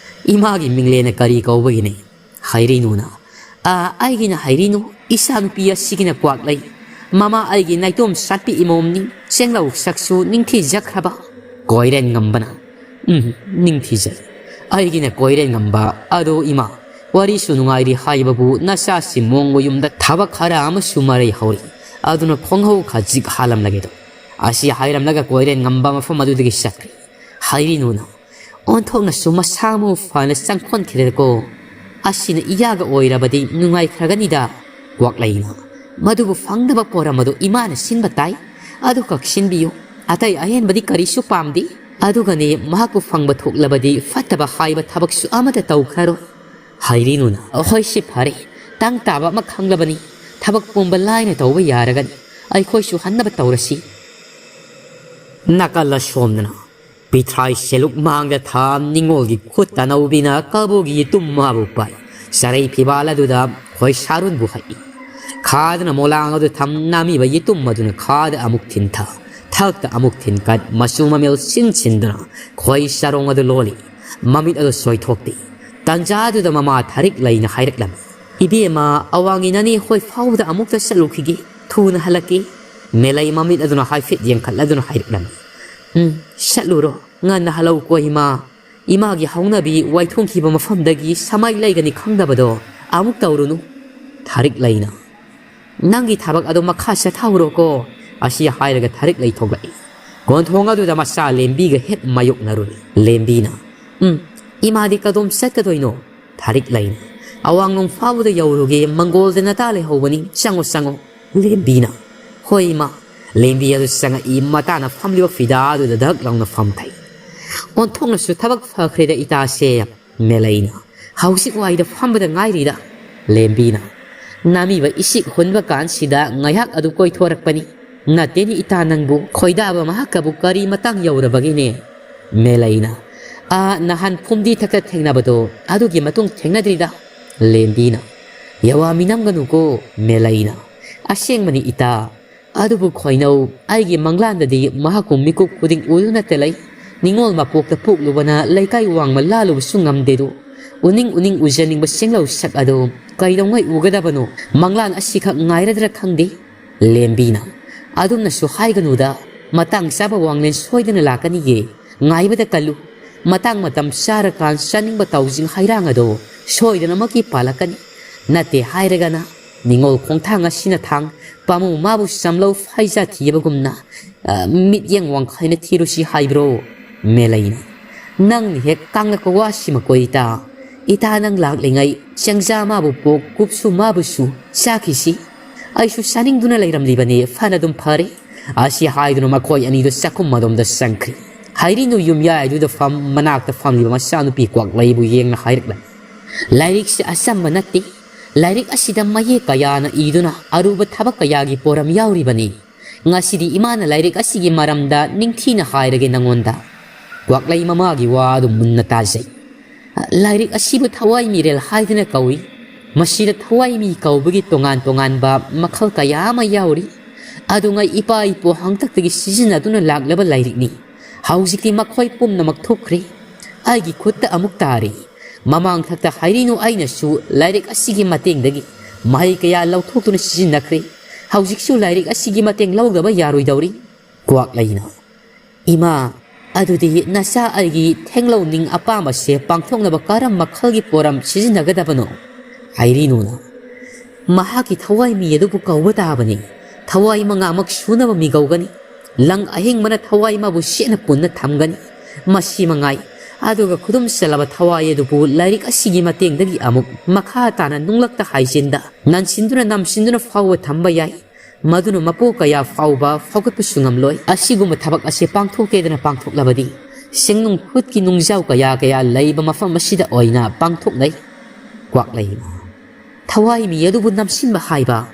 ꯏꯃꯥꯒꯤ ꯃꯤꯡꯂꯦꯟꯅ ꯀꯔꯤ ꯀꯧꯕꯒꯤꯅꯦ?" ꯍꯩꯔꯤꯅꯨꯅ, "ꯑꯥ, ꯑꯩꯒꯤꯅ ꯍꯩꯔꯤꯅꯨ, ꯏꯆꯥꯅꯨꯄꯤ ꯑꯁꯤꯒꯤꯅ ꯀ꯭ꯋꯥꯛꯂꯩ꯫ ꯃꯃꯥ ꯑꯩꯒꯤ ꯅꯥꯏꯇꯣꯝ ꯁꯥꯠꯄꯤ ꯏꯃꯣꯝꯅꯤ, ꯆꯦꯡꯂꯧ ꯁꯛꯁꯨ ꯅꯤꯡꯊꯤꯖꯈ꯭ꯔꯕ꯫" ꯀꯣꯏꯔꯦꯟ ꯉꯝꯕꯅ, "ꯎꯝ, ꯅꯤꯡꯊꯤꯖꯩ꯫ ꯑꯩꯒꯤꯅ ꯀꯣꯏꯔꯦꯟ ꯉꯝꯕ꯫ ꯑꯗꯣ ꯏꯃꯥ, ꯋꯥꯔꯤꯁꯨ ꯅꯨꯡꯉꯥꯏꯔꯤ ꯍꯥꯏꯕꯕꯨ ꯅꯆꯥꯁꯤ ꯃꯣꯡꯕ ꯌꯨꯝꯗ ꯊꯕꯛ ꯈꯔ ꯑꯃꯁꯨ ꯃꯔꯩ ꯍꯧꯔꯤ꯫ ꯑꯗꯨꯅ ꯈꯣꯡꯍꯧ ꯈꯖꯤꯛ ꯍꯥꯜꯂꯝꯂꯒꯦꯗꯣ꯫" ꯑꯁꯤ ꯍꯥꯏꯔꯝꯂꯒ ꯀꯣꯏꯔꯦꯟ ꯉꯝꯕ ꯃꯐꯝ ꯑꯗꯨꯗꯒꯤ ꯆꯠꯈ꯭ꯔꯦ꯫ ꯍꯩꯔꯤꯅꯨꯅ, "ꯑꯣꯟꯊꯣꯛꯅꯁꯨ ꯃꯁꯥ ꯃꯎ ꯐꯅ ꯆꯪꯈꯣꯟꯈꯤꯗ꯭ꯔꯦꯀꯣ꯫ ꯑꯁꯤꯅ ꯏꯌꯥꯒ ꯑꯣꯏꯔꯕꯗꯤ ꯅꯨꯡꯉꯥꯏꯈ꯭ꯔꯒꯅꯤꯗ꯫" ꯀ꯭ꯋꯥꯛꯂꯩꯅ, "ꯃꯗꯨꯕꯨ ꯐꯪꯗꯕ ꯄꯣꯔꯝ ꯑꯗꯨ ꯏꯃꯥꯅ ꯁꯤꯟꯕ ꯇꯥꯏ꯫ ꯑꯗꯨ ꯈꯛ ꯁꯤꯟꯕꯤꯌꯨ꯫ ꯑꯇꯩ ꯑꯍꯦꯟꯕꯗꯤ ꯀꯔꯤꯁꯨ ꯄꯥꯝꯗꯦ꯫ ꯑꯗꯨꯒꯅꯦ, ꯃꯍꯥꯛꯄꯨ ꯐꯪꯕ ꯊꯣꯛꯂꯕꯗꯤ ꯐꯠꯇꯕ ꯍꯥꯏꯕ ꯊꯕꯛꯁꯨ ꯑꯃꯠꯇ ꯇꯧꯈ꯭ꯔꯔꯣꯏ꯫" ꯍꯩꯔꯤꯅꯨꯅ, "ꯍꯣꯏ, ꯁꯤ ꯐꯔꯦ꯫ ꯇꯪ ꯇꯥꯕ ꯑꯃ ꯈꯪꯂꯕꯅꯤ꯫ ꯊꯕꯛ ꯄꯨꯝꯕ ꯂꯥꯏꯅ ꯇꯧꯕ ꯌꯥꯔꯒꯅꯤ꯫ ꯑꯩꯈꯣꯏꯁꯨ ꯍꯟꯅꯕ ꯇꯧꯔꯁꯤ꯫" ꯅꯥꯀꯜ ꯑꯁꯣꯝꯗꯅ ꯄꯤꯊ꯭ꯔꯥꯏ ꯁꯦꯂꯨꯛ ꯃꯥꯡꯗ ꯊꯥ ꯅꯤꯉꯣꯜꯒꯤ ꯈꯨꯠ ꯇꯅꯧꯕꯤꯅ ꯀꯕꯣꯒꯤ ꯌꯦꯇꯨꯝ ꯃꯥꯕꯨ ꯄꯥꯏ꯫ ꯆꯔꯩ ꯐꯤꯕꯥꯜ ꯑꯗꯨꯗ ꯈꯣꯏ ꯁꯥꯔꯨꯟꯕꯨ ꯍꯛꯏ꯫ ꯈꯥꯗꯅ ꯃꯣꯂꯥꯡ ꯑꯗꯨ ꯊꯝ ꯅꯥꯃꯤꯕ ꯌꯦꯇꯨꯝ ꯑꯗꯨꯅ ꯈꯥꯗ ꯑꯃꯨꯛ ꯊꯤꯟꯊ, ꯊꯛꯇ ꯑꯃꯨꯛ ꯊꯤꯟꯀꯠ, ꯃꯆꯨ ꯃꯃꯦꯜ ꯁꯤꯟ ꯁꯤꯟꯗꯨꯅ ꯈꯣꯏ ꯆꯔꯣꯡ ꯑꯗꯨ ꯂꯣꯜꯂꯤ꯫ ꯃꯃꯤꯠ ꯑꯗꯨ ꯁꯣꯏꯊꯣꯛꯇꯦ꯫ ꯇꯟꯖꯥ ꯑꯗꯨꯗ ꯃꯃꯥ ꯊꯥꯔꯤꯛ ꯂꯩꯅ ꯍꯥꯏꯔꯛꯂꯝꯃꯤ, "ꯏꯕꯦꯝꯃ, ꯑꯋꯥꯡꯒꯤ ꯅꯅꯦ ꯍꯣꯏ ꯐꯥꯎꯕꯗ ꯑꯃꯨꯛꯇ ꯆꯠꯂꯨꯈꯤꯒꯦ꯫ ꯊꯨꯅ ꯍꯜꯂꯛꯀꯦ꯫" ꯃꯦꯂꯩ ꯃꯃꯤꯠ ꯑꯗꯨꯅ ꯍꯥꯏꯐꯦꯠ ꯌꯦꯡꯈꯠꯂꯗꯨꯅ ꯍꯥꯏꯔꯛꯂꯝꯃꯤ, "ꯎꯝ, ꯆꯠꯂꯨꯔꯣ꯫ ꯉꯟꯅ ꯍꯜꯂꯛꯎꯀꯣ ꯏꯃꯥ꯫ ꯏꯃꯥꯒꯤ ꯍꯧꯅꯕꯤ ꯋꯥꯏꯊꯣꯡꯈꯤꯕ ꯃꯐꯝꯗꯒꯤ ꯁꯃꯥꯏ ꯂꯩꯒꯅꯤ ꯈꯪꯗꯕꯗꯣ ꯑꯃꯨꯛ ꯇꯧꯔꯨꯅꯨ꯫" ꯊꯥꯔꯤꯛ ꯂꯩꯅ, "ꯅꯪꯒꯤ ꯊꯕꯛ ꯑꯗꯣ ꯃꯈꯥ ꯆꯠꯊꯍꯧꯔꯣꯀꯣ꯫" ꯑꯁꯤ ꯍꯥꯏꯔꯒ ꯊꯥꯔꯤꯛ ꯂꯩ ꯊꯣꯛꯂꯛꯏ꯫ ꯀꯣꯟꯊꯣꯡ ꯑꯗꯨꯗ ꯃꯆꯥ ꯂꯦꯝꯕꯤꯒ ꯍꯦꯛ ꯃꯥꯌꯣꯛꯅꯔꯨꯔꯦ꯫ ꯂꯦꯝꯕꯤꯅ, "ꯎꯝ, ꯏꯃꯥꯗꯤ ꯀꯗꯣꯝ ꯆꯠꯀꯗꯣꯏꯅꯣ?" ꯊꯥꯔꯤꯛ ꯂꯩꯅ, "ꯑꯋꯥꯡꯂꯣꯝ ꯐꯥꯎꯕꯗ ꯌꯧꯔꯨꯒꯦ, ꯃꯪꯒꯣꯜꯗ ꯅꯇꯥ ꯂꯩꯍꯧꯕꯅꯤ, ꯆꯪꯉꯣ, ꯆꯪꯉꯣ꯫" ꯂꯦꯝꯕꯤꯅ, "ꯍꯣꯏ ꯏꯃꯥ꯫" ꯂꯦꯝꯕꯤ ꯑꯗꯨ ꯆꯪꯉꯛꯏ, ꯃꯇꯥꯅ ꯐꯝꯂꯤꯕ ꯐꯤꯗꯥ ꯑꯗꯨꯗ ꯙꯛ ꯂꯥꯎꯅ ꯐꯝꯊꯩ꯫ ꯑꯣꯟꯊꯣꯛꯅꯁꯨ ꯊꯕꯛ ꯐꯈ꯭ꯔꯦꯗ ꯏꯇꯥꯁꯦ꯫ ꯃꯦꯂꯩꯅ, ꯍꯧꯖꯤꯛ ꯋꯥꯏꯗ ꯐꯝꯕꯗ ꯉꯥꯏꯔꯤꯗ꯫ ꯂꯦꯝꯕꯤꯅ, ꯅꯥꯃꯤꯕ ꯏꯁꯤꯛ ꯍꯨꯟꯕ ꯀꯥꯟꯁꯤꯗ ꯉꯥꯏꯍꯥꯛ ꯑꯗꯨ ꯀꯣꯏꯊꯣꯔꯛꯄꯅꯤ꯫ ꯅꯠꯇꯦꯅꯦ ꯏꯇꯥ ꯅꯪꯕꯨ, ꯈꯣꯏꯗꯥꯕ ꯃꯍꯥꯛꯀꯕꯨ ꯀꯔꯤ ꯃꯇꯥꯡ ꯌꯧꯔꯕꯒꯦꯅꯦ? ꯃꯦꯂꯩꯅ, ꯑꯥ, ꯅꯍꯥꯟ ꯐꯨꯝꯗꯤ ꯊꯛꯇ ꯊꯦꯡꯅꯕꯗꯣ, ꯑꯗꯨꯒꯤ ꯃꯇꯨꯡ ꯊꯦꯡꯅꯗ꯭ꯔꯤꯗ꯫ ꯂꯦꯝꯕꯤꯅ, ꯌꯥꯋꯥ ꯃꯤꯅꯝꯒꯅꯨꯀꯣ꯫ ꯃꯦꯂꯩꯅ, ꯑꯁꯦꯡꯕꯅꯤ ꯏꯇꯥ, ꯑꯗꯨꯕꯨ ꯈꯣꯏꯅꯧ, ꯑꯩꯒꯤ ꯃꯪꯂꯥꯟꯗꯗꯤ ꯃꯍꯥꯛꯄꯨ ꯃꯤꯀꯨꯞ ꯈꯨꯗꯤꯡ ꯎꯗꯨꯅꯇ ꯂꯩ꯫ ꯅꯤꯉꯣꯜ ꯃꯄꯣꯛꯇ ꯄꯣꯛꯂꯨꯕꯅ ꯂꯩꯀꯥꯏ ꯋꯥꯡꯃ ꯂꯥꯜꯂꯨꯕꯁꯨ ꯉꯝꯗꯦꯗꯣ꯫ ꯎꯅꯤꯡ ꯎꯅꯤꯡ ꯎꯖꯅꯤꯡꯕ ꯁꯦꯡꯂꯧ ꯁꯛ ꯑꯗꯨ ꯀꯩꯗꯧꯉꯩ ꯎꯒꯗꯕꯅꯣ? ꯃꯪꯂꯥꯟ ꯑꯁꯤꯈꯛ ꯉꯥꯏꯔꯗ꯭ꯔꯥ ꯈꯪꯗꯦ꯫ ꯂꯦꯝꯕꯤꯅ, ꯑꯗꯨꯝꯅꯁꯨ ꯍꯥꯏꯒꯅꯨꯗ, ꯃꯇꯥꯡ ꯆꯥꯕ ꯋꯥꯡꯂꯦꯟ ꯁꯣꯏꯗꯅ ꯂꯥꯛꯀꯅꯤꯌꯦ꯫ ꯉꯥꯏꯕꯗ ꯀꯜꯂꯨ꯫ ꯃꯇꯥꯡ ꯃꯇꯝ ꯆꯥꯔꯀꯥꯟ ꯆꯥꯅꯤꯡꯕ ꯇꯥꯎꯖꯤꯡ ꯍꯩꯔꯥꯡ ꯑꯗꯣ ꯁꯣꯏꯗꯅꯃꯛꯀꯤ ꯄꯥꯜꯂꯛꯀꯅꯤ꯫ ꯅꯠꯇꯦ ꯍꯥꯏꯔꯒꯅ ꯅꯤꯉꯣꯜ ꯈꯣꯡꯊꯥꯡ ꯑꯁꯤꯅ ꯊꯥꯡ, ꯄꯥꯃꯨ ꯃꯥꯕꯨ ꯆꯝꯂꯧ ꯐꯩꯖꯥ ꯊꯤꯕꯒꯨꯝꯅ, ꯑ, ꯃꯤꯠꯌꯦꯡ ꯋꯥꯡꯈꯩꯅ ꯊꯤꯔꯨꯁꯤ ꯍꯥꯏꯕ꯭ꯔꯣ? ꯃꯦꯂꯩꯅ, ꯅꯪꯅ ꯍꯦꯛ ꯀꯥꯡꯂꯛꯄ ꯋꯥꯁꯤꯃ ꯀꯣꯏ ꯏꯇꯥ꯫ ꯏꯇꯥ ꯅꯪ ꯂꯥꯛꯂꯤꯉꯩ ꯆꯦꯡꯖꯥ ꯃꯥꯕꯨ ꯄꯣꯛ, ꯀꯨꯞꯁꯨ ꯃꯥꯕꯨꯁꯨ ꯆꯥꯈꯤꯁꯤ꯫ ꯑꯩꯁꯨ ꯆꯥꯅꯤꯡꯗꯨꯅ ꯂꯩꯔꯝꯂꯤꯕꯅꯤ, ꯐꯅ ꯑꯗꯨꯝ ꯐꯔꯦ꯫ ꯑꯁꯤ ꯍꯥꯏꯗꯨꯅ ꯃꯈꯣꯏ ꯑꯅꯤꯗꯨ ꯆꯥꯛꯈꯨꯝ ꯑꯗꯣꯝꯗ ꯆꯪꯈ꯭ꯔꯤ꯫ ꯍꯩꯔꯤꯅꯨ ꯌꯨꯝꯌꯥꯏꯗꯨꯗ ꯐꯝ ꯃꯅꯥꯛꯇ ꯐꯝꯂꯤꯕ ꯃꯆꯥꯅꯨꯄꯤ ꯀ꯭ꯋꯥꯛꯂꯩꯕꯨ ꯌꯦꯡꯅ ꯍꯥꯏꯔꯛꯂꯝꯃꯤ꯫ ꯂꯥꯏꯔꯤꯛꯁꯤ ꯑꯆꯝꯕ ꯅꯠꯇꯦ꯫ ꯂꯥꯏꯔꯤꯛ ꯑꯁꯤꯗ ꯃꯌꯦꯛ ꯀꯌꯥꯅ ꯏꯗꯨꯅ ꯑꯔꯨꯕ ꯊꯕꯛ ꯀꯌꯥꯒꯤ ꯄꯣꯔꯝ ꯌꯥꯎꯔꯤꯕꯅꯤ꯫ ꯉꯁꯤꯗꯤ ꯏꯃꯥꯅ ꯂꯥꯏꯔꯤꯛ ꯑꯁꯤꯒꯤ ꯃꯔꯝꯗ ꯅꯤꯡꯊꯤꯅ ꯍꯥꯏꯔꯒꯦ ꯅꯉꯣꯟꯗ꯫ ꯀ꯭ꯋꯥꯛꯂꯩ ꯃꯃꯥꯒꯤ ꯋꯥ ꯑꯗꯨ ꯃꯨꯟꯅ ꯇꯥꯖꯩ꯫ ꯂꯥꯏꯔꯤꯛ ꯑꯁꯤꯕꯨ ꯊꯋꯥꯏ ꯃꯤꯔꯦꯜ ꯍꯥꯏꯗꯨꯅ ꯀꯧꯏ꯫ ꯃꯁꯤꯗ ꯊꯋꯥꯏ ꯃꯤ ꯀꯧꯕꯒꯤ ꯇꯣꯉꯥꯟ ꯇꯣꯉꯥꯟꯕ ꯃꯈꯜ ꯀꯌꯥ ꯑꯃ ꯌꯥꯎꯔꯤ꯫ ꯑꯗꯨꯉꯩ ꯏꯄꯥ ꯏꯄꯨ ꯍꯥꯛꯇꯛꯇꯒꯤ ꯁꯤꯖꯤꯟꯅꯗꯨꯅ ꯂꯥꯛꯂꯕ ꯂꯥꯏꯔꯤꯛꯅꯤ꯫ ꯍꯧꯖꯤꯛꯇꯤ ꯃꯈꯣꯏ ꯄꯨꯝꯅꯃꯛ ꯊꯣꯛꯈ꯭ꯔꯦ꯫ ꯑꯩꯒꯤ ꯈꯨꯠꯇ ꯑꯃꯨꯛ ꯇꯥꯔꯦ꯫ ꯃꯃꯥꯡꯊꯛꯇ ꯍꯩꯔꯤꯅꯨ ꯑꯩꯅꯁꯨ ꯂꯥꯏꯔꯤꯛ ꯑꯁꯤꯒꯤ ꯃꯇꯦꯡꯗꯒꯤ ꯃꯍꯩ ꯀꯌꯥ ꯂꯧꯊꯣꯛꯇꯨꯅ ꯁꯤꯖꯤꯟꯅꯈ꯭ꯔꯦ꯫ ꯍꯧꯖꯤꯛꯁꯨ ꯂꯥꯏꯔꯤꯛ ꯑꯁꯤꯒꯤ ꯃꯇꯦꯡ ꯂꯧꯗꯕ ꯌꯥꯔꯣꯏꯗꯧꯔꯤ꯫ ꯀ꯭ꯋꯥꯛꯂꯩꯅ, ꯏꯃꯥ, ꯑꯗꯨꯗꯤ ꯅꯆꯥ ꯑꯩꯒꯤ ꯊꯦꯡꯂꯧꯅꯤꯡ ꯑꯄꯥꯝꯕꯁꯦ ꯄꯥꯡꯊꯣꯛꯅꯕ ꯀꯔꯝ ꯃꯈꯜꯒꯤ ꯄꯣꯔꯝ ꯁꯤꯖꯤꯟꯅꯒꯗꯕꯅꯣ? ꯍꯩꯔꯤꯅꯨꯅ, ꯃꯍꯥꯛꯀꯤ ꯊꯋꯥꯏ ꯃꯤ ꯑꯗꯨꯕꯨ ꯀꯧꯕ ꯇꯥꯕꯅꯤ꯫ ꯊꯋꯥꯏ ꯃꯉꯥꯃꯛ ꯁꯨꯅꯕ ꯃꯤ ꯀꯧꯒꯅꯤ꯫ ꯂꯪ ꯑꯍꯤꯡꯕꯅ ꯊꯋꯥꯏ ꯃꯥꯕꯨ ꯁꯦꯠꯅ ꯄꯨꯟꯅ ꯊꯝꯒꯅꯤ꯫ ꯃꯁꯤ ꯃꯉꯥꯏ꯫ ꯑꯗꯨꯒ ꯈꯨꯗꯨꯝ ꯆꯜꯂꯕ ꯊꯋꯥꯏ ꯑꯗꯨꯕꯨ ꯂꯥꯏꯔꯤꯛ ꯑꯁꯤꯒꯤ ꯃꯇꯦꯡꯗꯒꯤ ꯑꯃꯨꯛ ꯃꯈꯥ ꯇꯥꯅ ꯅꯨꯡꯂꯛꯇ ꯍꯥꯏꯖꯤꯟꯗ ꯅꯟꯁꯤꯟꯗꯨꯅ ꯅꯝꯁꯤꯟꯗꯨꯅ ꯐꯥꯎꯕ ꯊꯝꯕ ꯌꯥꯏ꯫ ꯃꯗꯨꯅ ꯃꯄꯣꯛ ꯀꯌꯥ ꯐꯥꯎꯕ ꯐꯥꯎꯒꯠꯄꯁꯨ ꯉꯝꯂꯣꯏ꯫ ꯑꯁꯤꯒꯨꯝꯕ ꯊꯕꯛ ꯑꯁꯤ ꯄꯥꯡꯊꯣꯛꯀꯦꯗꯅ ꯄꯥꯡꯊꯣꯛꯂꯕꯗꯤ ꯁꯤꯡꯅꯨꯡ ꯈꯨꯠꯀꯤ ꯅꯨꯡꯖꯥꯎ ꯀꯌꯥ ꯀꯌꯥ ꯂꯩꯕ ꯃꯐꯝ ꯑꯁꯤꯗ ꯑꯣꯏꯅ ꯄꯥꯡꯊꯣꯛꯅꯩ꯫ ꯀ꯭ꯋꯥꯛꯂꯩꯅ, ꯊꯋꯥꯏ ꯃꯤ ꯑꯗꯨꯕꯨ ꯅꯝꯁꯤꯟꯕ ꯍꯥꯏꯕ?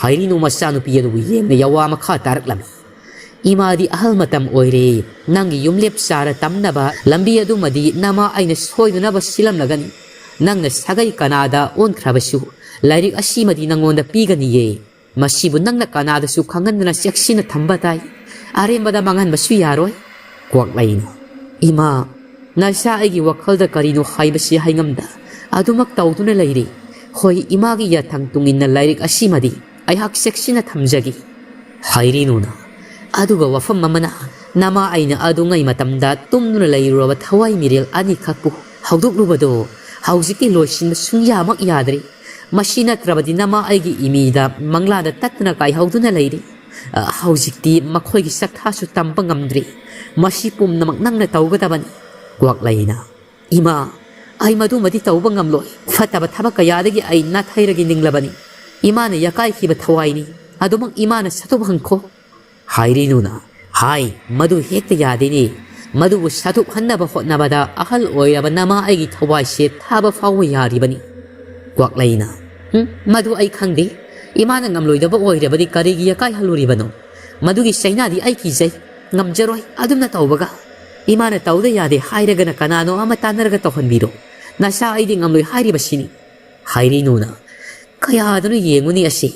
ꯍꯥꯏꯔꯤꯅꯨ ꯃꯆꯥꯅꯨꯄꯤ ꯑꯗꯨꯕꯨ ꯌꯦꯡꯅ ꯌꯥꯋꯥ ꯃꯈꯥ ꯇꯥꯔꯛꯂꯝꯃꯤ꯫ ꯏꯃꯥꯗꯤ ꯑꯍꯜ ꯃꯇꯝ ꯑꯣꯏꯔꯦ꯫ ꯅꯪꯒꯤ ꯌꯨꯝꯂꯦꯞ ꯆꯥꯔ ꯇꯝꯅꯕ ꯂꯝꯕꯤ ꯑꯗꯨꯃꯗꯤ ꯅꯃꯥ ꯑꯩꯅ ꯁꯣꯏꯗꯅꯕ ꯁꯤꯜꯂꯝꯂꯒꯅꯤ꯫ ꯅꯪꯅ ꯁꯥꯒꯩ ꯀꯅꯥꯗ ꯑꯣꯟꯈ꯭ꯔꯕꯁꯨ ꯂꯥꯏꯔꯤꯛ ꯑꯁꯤꯃꯗꯤ ꯅꯪꯉꯣꯟꯗ ꯄꯤꯒꯅꯤꯌꯦ꯫ ꯃꯁꯤꯕꯨ ꯅꯪꯅ ꯀꯅꯥꯗꯁꯨ ꯈꯪꯍꯟꯗꯅ ꯆꯦꯛꯁꯤꯟꯅ ꯊꯝꯕ ꯇꯥꯏ꯫ ꯑꯔꯦꯝꯕꯗ ꯃꯥꯡꯍꯟꯕꯁꯨ ꯌꯥꯔꯣꯏ꯫ ꯀ꯭ꯋꯥꯛꯂꯩꯅ, ꯏꯃꯥ, ꯅꯆꯥ ꯑꯩꯒꯤ ꯋꯥꯈꯜꯗ ꯀꯔꯤꯅꯣ ꯍꯥꯏꯕꯁꯤ ꯍꯥꯏꯉꯝꯗ ꯑꯗꯨꯃꯛ ꯇꯧꯗꯨꯅ ꯂꯩꯔꯤ꯫ ꯍꯣꯏ, ꯏꯃꯥꯒꯤ ꯌꯥꯊꯪ ꯇꯨꯡꯏꯟꯅ ꯂꯥꯏꯔꯤꯛ ꯑꯁꯤꯃꯗꯤ ꯑꯩꯍꯥꯛ ꯆꯦꯛꯁꯤꯟꯅ ꯊꯝꯖꯒꯦ꯫ ꯍꯥꯏꯔꯤꯅꯨꯅ, ꯑꯗꯨꯒ ꯋꯥꯐꯝ ꯑꯃꯅ, ꯅꯃꯥ ꯑꯩꯅ ꯑꯗꯨꯉꯩ ꯃꯇꯝꯗ ꯇꯨꯝꯗꯨꯅ ꯂꯩꯔꯨꯔꯕ ꯊꯋꯥꯏ ꯃꯤꯔꯦꯜ ꯑꯅꯤꯈꯛꯄꯨ ꯍꯧꯗꯣꯛꯂꯨꯕꯗꯣ ꯍꯧꯖꯤꯛꯇꯤ ꯂꯣꯏꯁꯤꯟꯕ ꯁꯨꯡꯌꯥꯃꯛ ꯌꯥꯗ꯭ꯔꯤ꯫ ꯃꯁꯤ ꯅꯠꯇ꯭ꯔꯕꯗꯤ ꯅꯃꯥ ꯑꯩꯒꯤ ꯏꯃꯤꯗ ꯃꯪꯂꯥꯗ ꯇꯠꯇꯅ ꯀꯥꯏꯍꯧꯗꯨꯅ ꯂꯩꯔꯤ꯫ ꯑ, ꯍꯧꯖꯤꯛꯇꯤ ꯃꯈꯣꯏꯒꯤ ꯁꯛꯊꯥꯁꯨ ꯇꯝꯕ ꯉꯝꯗ꯭ꯔꯤ꯫ ꯃꯁꯤ ꯄꯨꯝꯅꯃꯛ ꯅꯪꯅ ꯇꯧꯒꯗꯕꯅꯤ꯫ ꯀ꯭ꯋꯥꯛꯂꯩꯅ, ꯏꯃꯥ, ꯑꯩ ꯃꯗꯨꯃꯗꯤ ꯇꯧꯕ ꯉꯝꯂꯣꯏ꯫ ꯐꯠꯇꯕ ꯊꯕꯛ ꯀꯌꯥꯗꯒꯤ ꯑꯩ ꯅꯥꯊꯩꯔꯒ ꯅꯤꯡꯂꯕꯅꯤ꯫ ꯏꯃꯥꯅ ꯌꯥꯀꯥꯏꯈꯤꯕ ꯊꯋꯥꯏꯅꯤ꯫ ꯑꯗꯨꯃꯛ ꯏꯃꯥꯅ ꯁꯠꯇꯣꯛꯍꯟꯈꯣ꯫ ꯍꯥꯏꯔꯤꯅꯨꯅ, ꯍꯥꯏ, ꯃꯗꯨ ꯍꯦꯛꯇ ꯌꯥꯗꯦꯅꯦ꯫ ꯃꯗꯨꯕꯨ ꯁꯠꯇꯣꯛꯍꯟꯅꯕ ꯍꯣꯠꯅꯕꯗ ꯑꯍꯜ ꯑꯣꯏꯔꯕ ꯅꯃꯥ ꯑꯩꯒꯤ ꯊꯋꯥꯏꯁꯦ ꯊꯥꯕ ꯐꯥꯎꯕ ꯌꯥꯔꯤꯕꯅꯤ꯫ ꯀ꯭ꯋꯥꯛꯂꯩꯅ, ꯍꯨꯝ, ꯃꯗꯨ ꯑꯩ ꯈꯪꯗꯦ꯫ ꯏꯃꯥꯅ ꯉꯝꯂꯣꯏꯗꯕ ꯑꯣꯏꯔꯕꯗꯤ ꯀꯔꯤꯒꯤ ꯌꯥꯀꯥꯏꯍꯜꯂꯨꯔꯤꯕꯅꯣ? ꯃꯗꯨꯒꯤ ꯆꯩꯅꯥꯗꯤ ꯑꯩ ꯀꯤꯖꯩ꯫ ꯉꯝꯖꯔꯣꯏ ꯑꯗꯨꯝꯅ ꯇꯧꯕꯒ꯫ ꯏꯃꯥꯅ ꯇꯧꯗ ꯌꯥꯗꯦ ꯍꯥꯏꯔꯒꯅ ꯀꯅꯥꯅꯣ ꯑꯃ ꯇꯥꯟꯅꯔꯒ ꯇꯧꯍꯟꯕꯤꯔꯣ꯫ ꯅꯆꯥ ꯑꯩꯗꯤ ꯉꯝꯂꯣꯏ ꯍꯥꯏꯔꯤꯕꯁꯤꯅꯤ꯫ ꯍꯥꯏꯔꯤꯅꯨꯅ, ꯀꯌꯥꯗꯅꯣ ꯌꯦꯡꯉꯨꯅꯤ ꯑꯁꯤ꯫